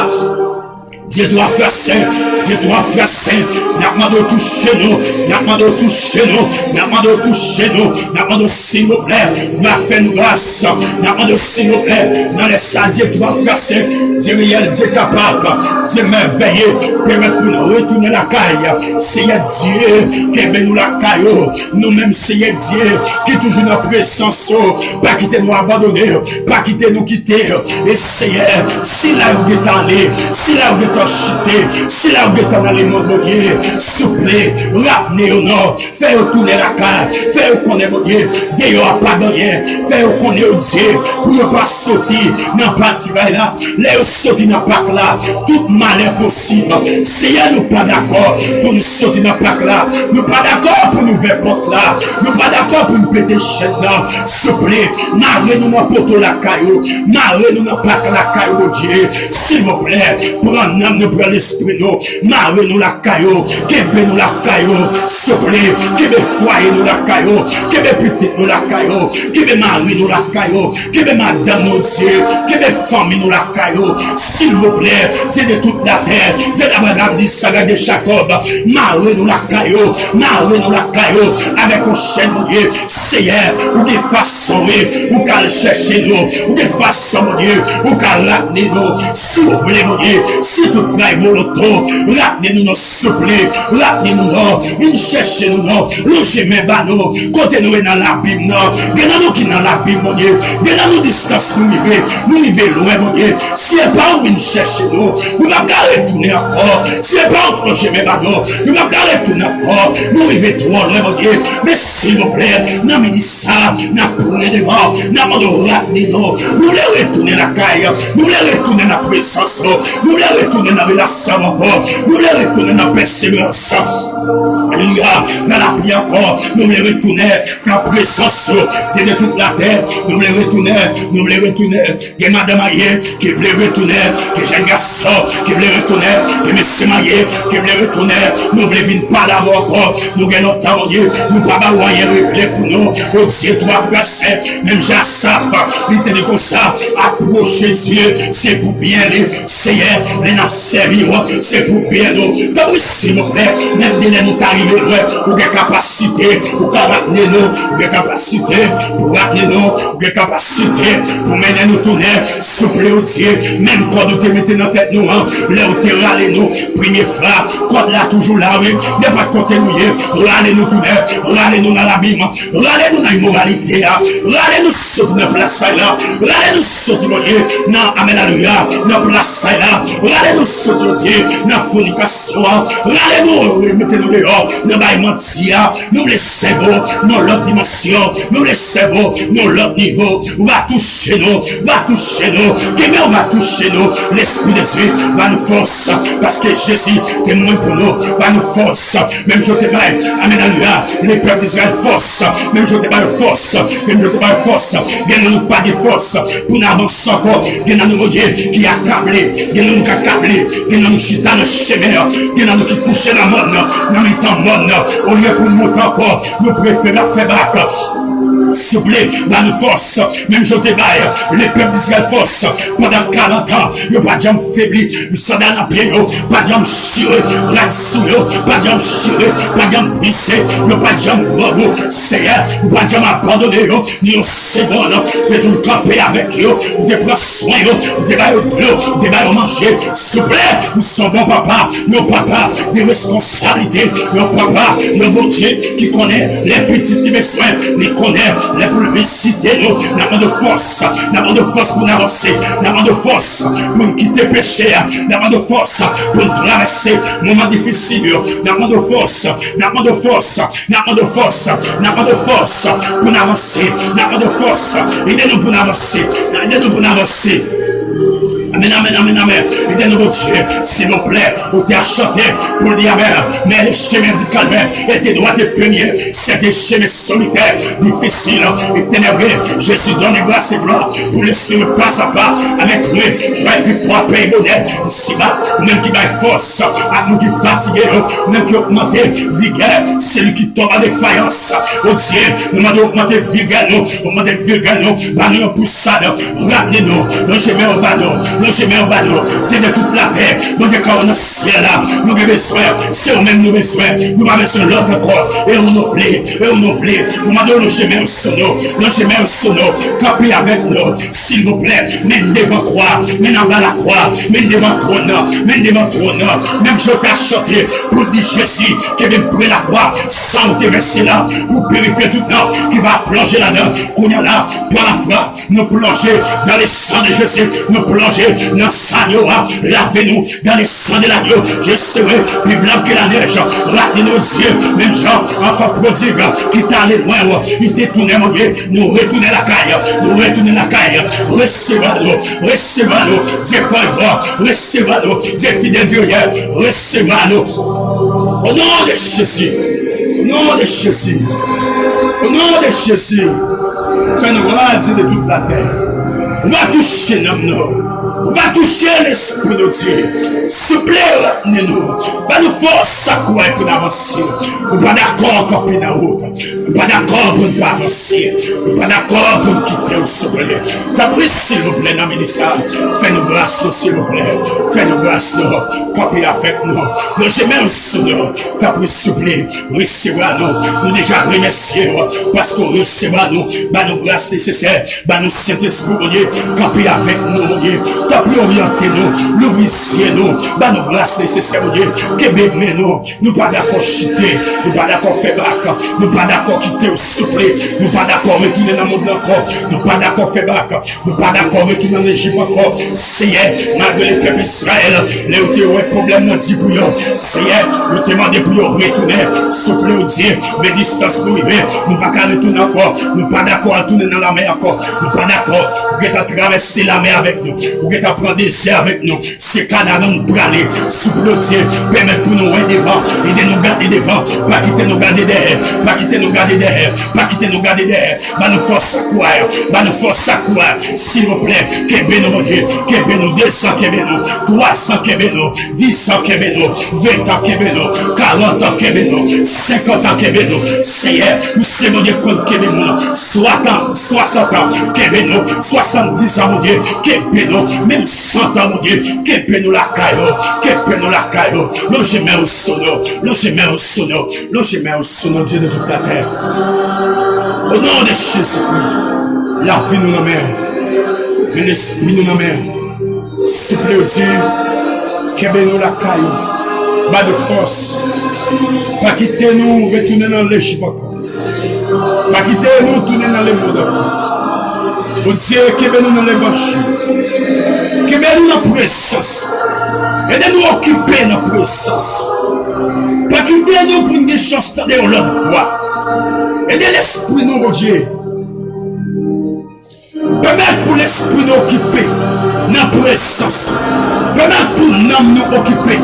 Dye twa frè sen, Dye twa frè sen, n ap mande w touche nou, n ap mande w touche nou, n ap mande w touche nou, n ap mande w silvouplè, va fè nou gras, n ap mande w silvouplè, nan lè sa Dye twa frè sen, Dye reyèl, Dye kapab, Dye mèvèye, pèmèt pou nou retounen lakay, Seyè Dye, kenbe nou lakay ou, nou menm Seyè Dye, ki toujou nan prezans ou, pa kite nou abandone, pa kite nou kite, e Seyè, sila yo gentan ale, sila yo gentan chite, sila yo gentan nan lemond Bondye, souple, rapne yo non, fè yo tounen lakay, fè yo konnen Bondye, deyò a pa gen anyen, fè yo konnen yo Dye, pou yo pa soti nan patiray la, lè yo soti nan pak la, tout malè posib, Seyè nou pa dakò pou nou soti nan pak la, nou pa dakò pou nou ouvè pòt la, nou pa dakò pou nou pete chèn nan, souple, mare nou nan poto lakay ou, mare nou nan pak lakay ou Bondye, silvouplè, pran nanm nou, pran lespri nou, mare nou lakay ou, kenbe nou lakay ou, souple, kenbe fwaye nou lakay ou, kenbe pitit nou lakay ou, kenbe mari nou lakay ou, kenbe madanm nou Dye, kenbe fanmi nou lakay ou, silvouplè, Dye de tout latè, Dye d'Abraham, d'Isak, de Jakòb, mare nou lakay ou, mare nou lakay ou, avèk yon chèn Bondye, Seyè, ou gen fason wi, ou ka al chèche nou, ou gen fason Bondye, ou ka rapne nou, si w vle Bondye, si toutfwa e volonte w, rapne nou non souple, rapne nou non, vin chèche nou non, lonje men ba nou, kote nou ye nan labim nan, gen nan nou ki nan labim Bondye, gen nan nou distans nou rive, nou rive lwen Bondye, si e pa ou vin chèche nou, nou p ap ka retounen ankò, si e pa ou lonje men ba nou, nou p ap ka retounen ankò, nou rive twò lwen Bondye, men silvouplè, nan midi sa, n ap priye devan, n ap mande w rapne nou, nou vle retounen lakay, nou vle retounen nan prezans ou, nou vle retounen nan relasyon ankò, nou vle retounen nan pèseverans. Alelouya, nan lapli ankò, nou vle retounen nan prezans ou, Dye de tout latè, nou vle retounen, nou vle retounen, gen madanm marye ki vle retounen, gen jèn gason ki vle retounen, gen mesye marye ki vle retounen, nou vle vin pale avè w ankò, nou gen lontan Bondye, nou pa ba ou anyen regle pou nou, o Dye twa frè sen, menm jan Asaf, li te di konsa, apwoche Dye, se pou byen li, Seyè, lè n ap sèvi w, se pou byen nou. Tanpri, silvouplè, menm de lè nou ta rive lwen, ou gen kapasite, ou ka rapne nou, ou gen kapasite pou rapne nou, ou gen kapasite pou mennen nou tounen, souple, o Dye, menm kòd ou te mete nan tèt nou an, lè ou te rale nou, premye fwa, kòd la toujou la, wi, nenpòt kote nou ye, rale nou tounen, rale nou nan labim, rale nou nan imoralite a, rale nou soti nan plas sa la, rale nou soti, Bondye, nan, amèn, alelouya, nan plas sa la, rale nou soti, Bondye, nan fònikasyon an, rale nou, remete nou deyò, nan bay manti a, nou vle sèvi w nan lòt dimansyon, nou vle sèvi w nan lòt nivo, ou va touche nou, va touche nou, kenbe w va touche nou, Lespri de Dye, ba nou fòs, paske Jezi te mouri pou nou, ba nou fòs, menm jan w te bay, amèn, alelouya, lepèp Dizrayèl fòs, menm jan w te ba yo fòs, menm jan w te ba yo fòs, gen nan nou pa gen fòs pou n avanse ankò, gen nan nou, Bondye, ki akable, gen nan nou ki akable, gen nan nou ki chita nan chemen, gen nan nou ki kouche nan mòn, nan mitan mòn, olye pou n monte ankò, nou prefere ap fè bak. Souple, ba nou fòs, menm jan w te bay lepèp Dizrayèl fòs pandan karant an, yo pa t janm febli, sandal nan pye yo pa t janm chire, rad sou yo pa t janm chire, pa t janm brize, yo pa t janm grangou. Seyè, ou pa t janm abandone yo, ni yon segonn, ou te toujou kanpe avèk yo, ou te pran swen yo, ou te ba yo dlo, ou te ba yo manje. Souple, ou se yon bon papa, yon papa de reskonsablite, yon papa, yon Bondye ki konnen lè pitit li bezwen, li konnen lè pou l vizite nou. N ap mande w fòs, n ap mande w fòs pou n avanse, n ap mande w fòs pou n kite peche a, n ap mande w fòs pou n travèse moman difisil yo, n ap mande w fòs, n ap mande w fòs, n ap mande w fòs, n ap mande w fòs pou n avanse, n ap mande w fòs, ede nou pou n avanse, ede nou pou n avanse. Amèn, amèn, amèn, amèn. Ede nou, Bondye, silvouplè, ou te a chante pou l di amèn. Mais le chemin du calvaire était droit et périlleux, c'était chemin solitaire, difficile et ténébreux. Jésus, donne grâce et gloire pour le suivre pas à pas avec lui. Joie et victoire, paix et bonheur, ici-bas, ou menm ki bay fòs ak nou ki fatige yo, ou menm ki ogmante vigè, celui qui tombe en défaillance. O Dye, nou mande w ogmante vigè nou, ogmante vigè nou, ba nou yon pousad, rapne nou, lonje men w ba nou, Lonje men w ba nou, Dye de tout latè, Bondye k nan syèl la, nou gen bezwen, se ou menm nou bezwen, nou pa bezwen lòt ankò. E ou nou vle, e ou nou vle, nou mande w lonje men w sou nou, lonje men w sou nou, kanpe avèk nou, silvouplè, men n devan kwa, men n anba lakwa, men n devan twòn nan, men n devan twòn nan, menm jan w te chante pou l di Jezi, kenbe m pre lakwa, san w te vèse la, pou pirifye tout nan ki va plonje ladan, kounye a la, pa lafwa, Nous plongeons dans le sang de Jésus. Nous plongeons dans le sang de l'agneau. Lavez-nous dans le sang de l'agneau. Je serai plus blanc que la neige. Rale nou Dye, menm jan anfan pwodig ki t ale lwen w, li te tounen, Bondye, nou retounen lakay, nou retounen lakay. Resevwa nou, resevwa nou, Dye fò e gran, resevwa nou, Dye fidèl, Dye reyèl, resevwa nou. Au nom de Jésus, au nom de Jésus, au nom de Jésus. Fè nou radi de tout latè. Va touche nanm nou. Va touche lespri nou, Dye. Souple, retni nou. Ba nou fòs ak kouray pou n avanse. Nou pa dakò kanpe nan wout. Nou pa dakò pou n pa avanse. Nou pa dakò pou n kite w, souple. Tanpri, silvouplè, nan minis sa, fè nou gras nou, silvouplè. Fè nou gras nou. Kanpe avèk nou. Lonje men w sou nou. Tanpri, souple. Resevwa nou. Nou deja remèsye w paske w resevwa nou. Ba nou gras nesesè. Ba nou Sentespri, Bondye. Kanpe avèk nou, Bondye. Tanpri, oryante nou. Louvri zye nou. Ba nou gras nesesè, Bondye. Kenbe men nou. Nou pa dakò chite. Nou pa dakò fè bak. Nou pa dakò kite w souple. Nou pa dakò retounen nan mond lan ankò. Nou pa dakò fè bak. Nou pa dakò retounen ann Ejip ankò. Seyè, malgre lepèp Izrayèl, lè yo te wè pwoblèm nan di pou yo, Seyè, yo te mande pou yo retounen. Souple, o Dye, men distans nou rive, nou pa ka retounen ankò. Nou pa dakò al tounen nan lamè ankò. Nou pa dakò. Ou gentan travèse lamè avèk nou. Ou gentan pran dezè avèk nou. Se Kanaran n prale. Souple, o Dye, pèmèt pou nou wè devan. Ede nou gade devan. Pa kite nou gade dèyè. Pa kite nou gade dèyè. Pa kite nou gade dèyè. Ba nou fòs ak kouray. Ba nou fòs ak kouray. Silvouplè, kenbe nou, Bondye. Kenbe nou. Dezan, kenbe nou. Twazan, kenbe nou. Dizan, kenbe nou. Ventan, kenbe nou. Karantan, kenbe nou. Senkantan, kenbe nou. Seyè, ou se Bondye k konn kenbe moun. Swatan, swasantan, kenbe nou. Swasanndizan, Bondye, kenbe nou. Menm santan, Bondye, kenbe nou lakay ou. Kenbe nou lakay ou. Lonje men w sou nou. Lonje men w sou nou. Lonje men w sou nou, Dye de tout latè. O non de Jezikri, lavi nou nan men w. Men lespri nou nan men w. Souple, o Dye, kenbe nou lakay ou. Ba nou fòs. Pa kite nou retounen nan Lejip ankò. Pa kite nou tounen nan lemonn ankò. Bondye, kenbe nou nan levanjil. Kenbe nou nan prezans. Ede nou okipe nan prezans. Pa kite nou pou n gen chans tande yon lòt vwa. Ede lespri nou, Bondye. Pèmèt pou lespri nou okipe nan prezans ou. Pèmèt pou nanm nou okipe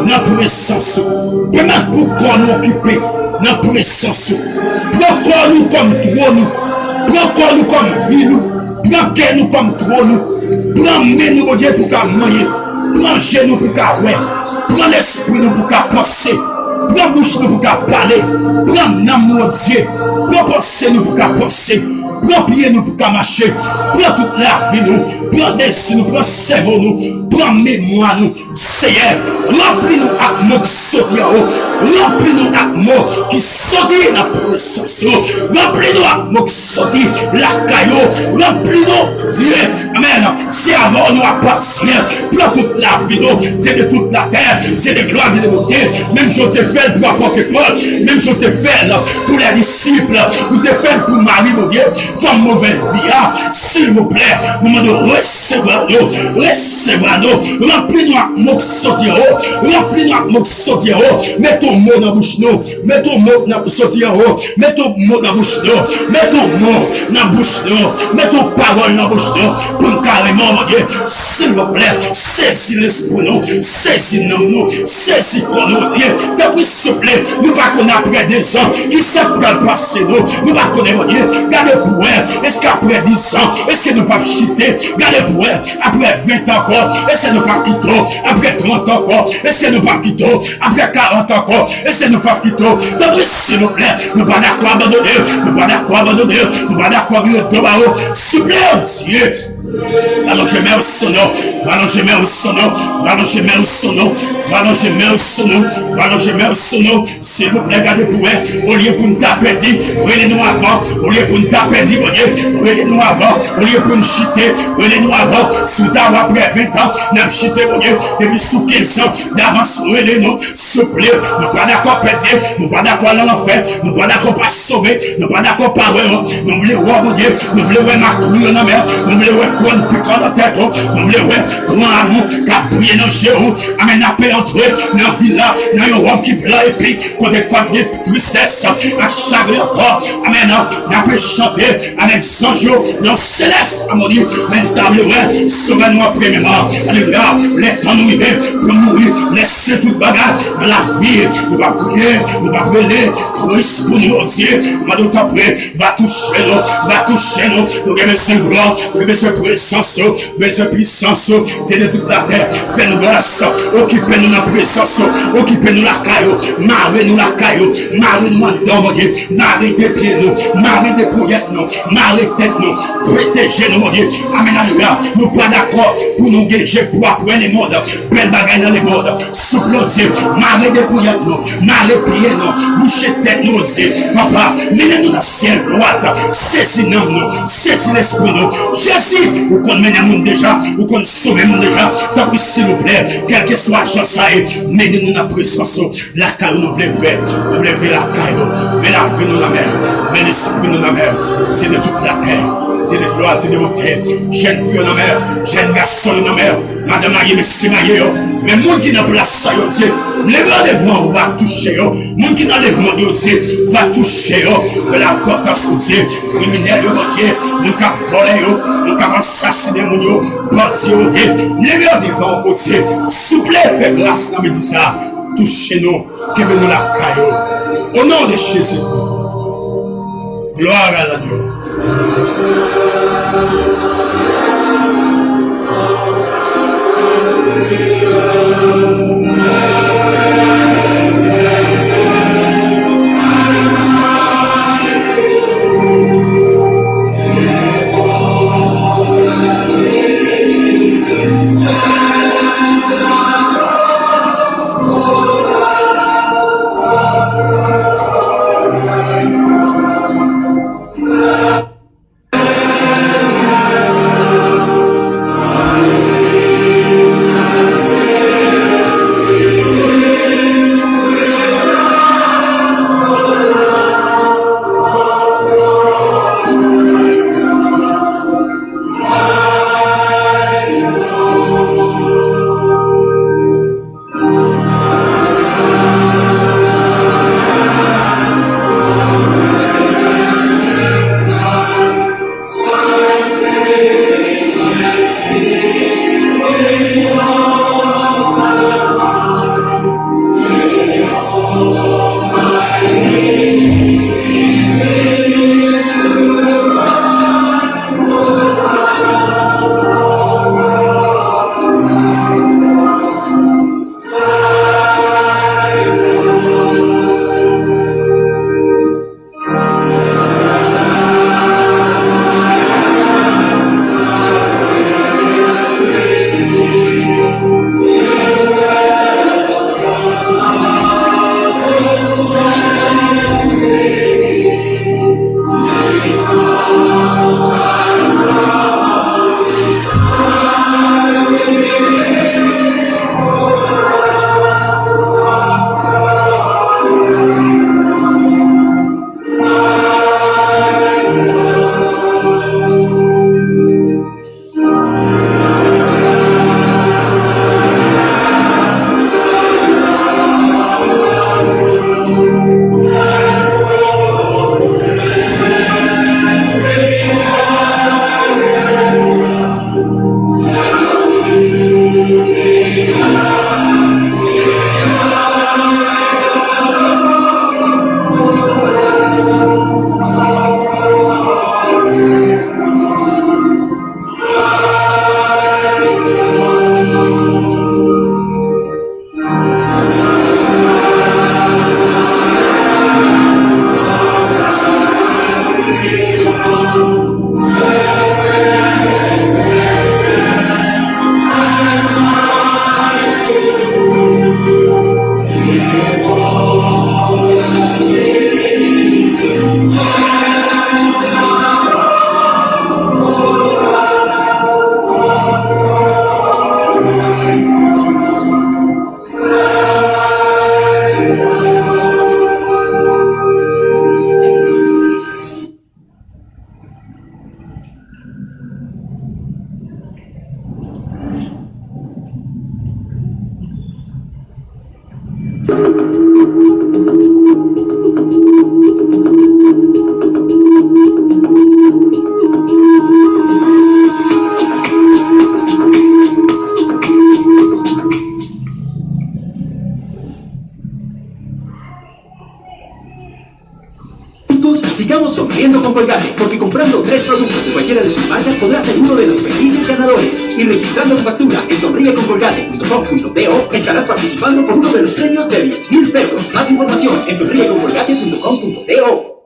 nan prezans ou. Pèmèt pou kò nou okipe nan prezans ou. Pran kò nou kòm twòn ou. Pran kò nou kòm vil ou. Pran kè nou kòm twòn ou. Pran men nou, Bondye, pou ka manyen. Pran je nou pou ka wè. Pran lespri nou pou ka panse. Pran bouch nou pou ka pale. Pran nanm nou, o Dye. Pran panse nou pou ka panse. Pran pye nou pou ka mache. Pran tout lavi nou. Pran dezi nou. Pran sèvo nou. Pran memwa nou. Seyè, ranpli nou ak mo k soti anwo. Ranpli nou ak mo ki soti nan prezans ou. Ranpli nou ak mo k soti lakay ou. Ranpli nou, Dye. Amèn. Se avè w nou apatyen. Pran tout lavi nou. Dye de tout latè. Dye de glwa, Dye de bonte. Menm jan w te fè l pou apòt Pòl. Menm jan w te fè l pou lè disip. Ou te fè l pou Mari, Bondye. Fanm move vi a. Silvouplè, nou mande w resevwa nou. Resevwa nou. Ranpli nou ak mo k soti anwo. Ranpli nou ak mo k soti anwo. Mete yon mo nan bouch nou. Mete yon mo nan soti anwo. Mete yon mo nan bouch nou. Mete yon mo nan bouch nou. Mete yon pawòl nan bouch nou. Pou n ka renmen w, Bondye. Silvouplè, sezi lespri nou. Sezi nanm nou. Sezi kò nou, Dye. Tanpri, souple, nou pa konnen apre dezan, kisa k pral pase nou. Nou pa konnen, Bondye. Gade pou wè, èske apre dizan, èske nou p ap chite? Gade pou wè, apre ven tan ankò, èske nou p ap kite w? Apre trant tan ankò, èske nou p ap kite w? Apre karant tan ankò, èske nou p ap kite w? Tanpri, Silvouplè, nou pa dakò abandone, nou pa dakò abandone, nou pa dakò vire do ba ou. Souple, Dye, ralonje men w sou nou, ralonje men w sou nou, ralonje men w sou nou, ralonje men w sou nou, ralonje men w sou nou. Silvouplè, gade pou wè, olye pou n ta pèdi, rele nou avan, olye pou n ta pèdi, Bondye, rele nou avan, olye pou n chite, rele nou avan. Si w ta wè apre ven tan, n ap chite, Bondye, depi sou kenz an davans, rele nou. Souple, nou pa dakò pèdi, nou pa dakò al nan lanfè, nou pa dakò pa sove, nou pa dakò pa wè w. Nou vle wè w, Bondye, nou vle wè maklou yo nan men w, nou vle wè kouwòn pikan nan tèt ou, nou vle wè gran amou k ap briye nan je ou. Amèn, n ape antre nan vil la, nan yon wòb ki blan epi kote k p ap gen tristès ak chagren ankò. Amèn, n ape chante avèk zanj yo nan selès amoni, men n ta vle wè Sovè nou an premyeman. Alelouya. Lè tan nou rive pou n mouri, lèse tout bagay nan lavi. Nou p ap kriye, nou p ap rele Kris pou nou, o Dye. Nou mande w tanpri, va touche nou, va touche nou. Nou gen bezwen glwa, nou gen bezwen prezans ou, bezwen pwisans ou. Dye de tout latè, fè nou gras. Okipe nou nan prezans ou, okipe nou lakay ou, mare nou lakay ou, mare nou anndan, Bondye. Mare de pye nou, mare de ponyèt nou, mare tèt nou, pwoteje nou, Bondye. Amèn, alelouya. Nou pa dakò pou nou gen je pou ap wè lemonn, bèl bagay nan lemonn. Souple, Dye, mare de ponyèt nou, mare pye nou, bouche tèt nou, Dye. Papa, mennen nou nan syèl dwat, sezi nanm nou, sezi lespri nou. Jezi, ou konn mennen moun deja, ou konn sove moun deja. Tanpri, silvouplè, kèlkeswa jan sa ye, mennen nou nan prezans ou. Lakay ou nou vle rive, nou vle rive lakay ou. Men lavi nou nan men, men lespri nou nan men. Dye de tout latè, Dye de glwa, Dye de bonte. Jèn fi yo nan men, jèn gason yo nan men, madanm marye, mesye marye yo. Men moun ki nan plas sa yo, Dye, m leve yo devan ou, va touche yo. Moun ki nan lemonn yo, Dye, va touche yo. Revele enpòtans ou, Dye, kriminèl yo, Bondye, moun k ap vòlè yo, moun k ap ansasinen moun yo, bandi yo, Bondye, m leve yo devan ou, Bondye. Souple, fè gras nan midi sa. Touche nou, kenbe nou lakay ou. O non de Jezikri. Gloire à l'agneau. Sigamos sonriendo con Colgate, porque comprando tres productos de cualquiera de sus marcas podrás ser uno de los felices ganadores. Y registrando tu factura en sonríe con colgate punto com punto do, estarás participando por uno de los premios de diez mil pesos. Más información en sonríe con colgate punto com punto do.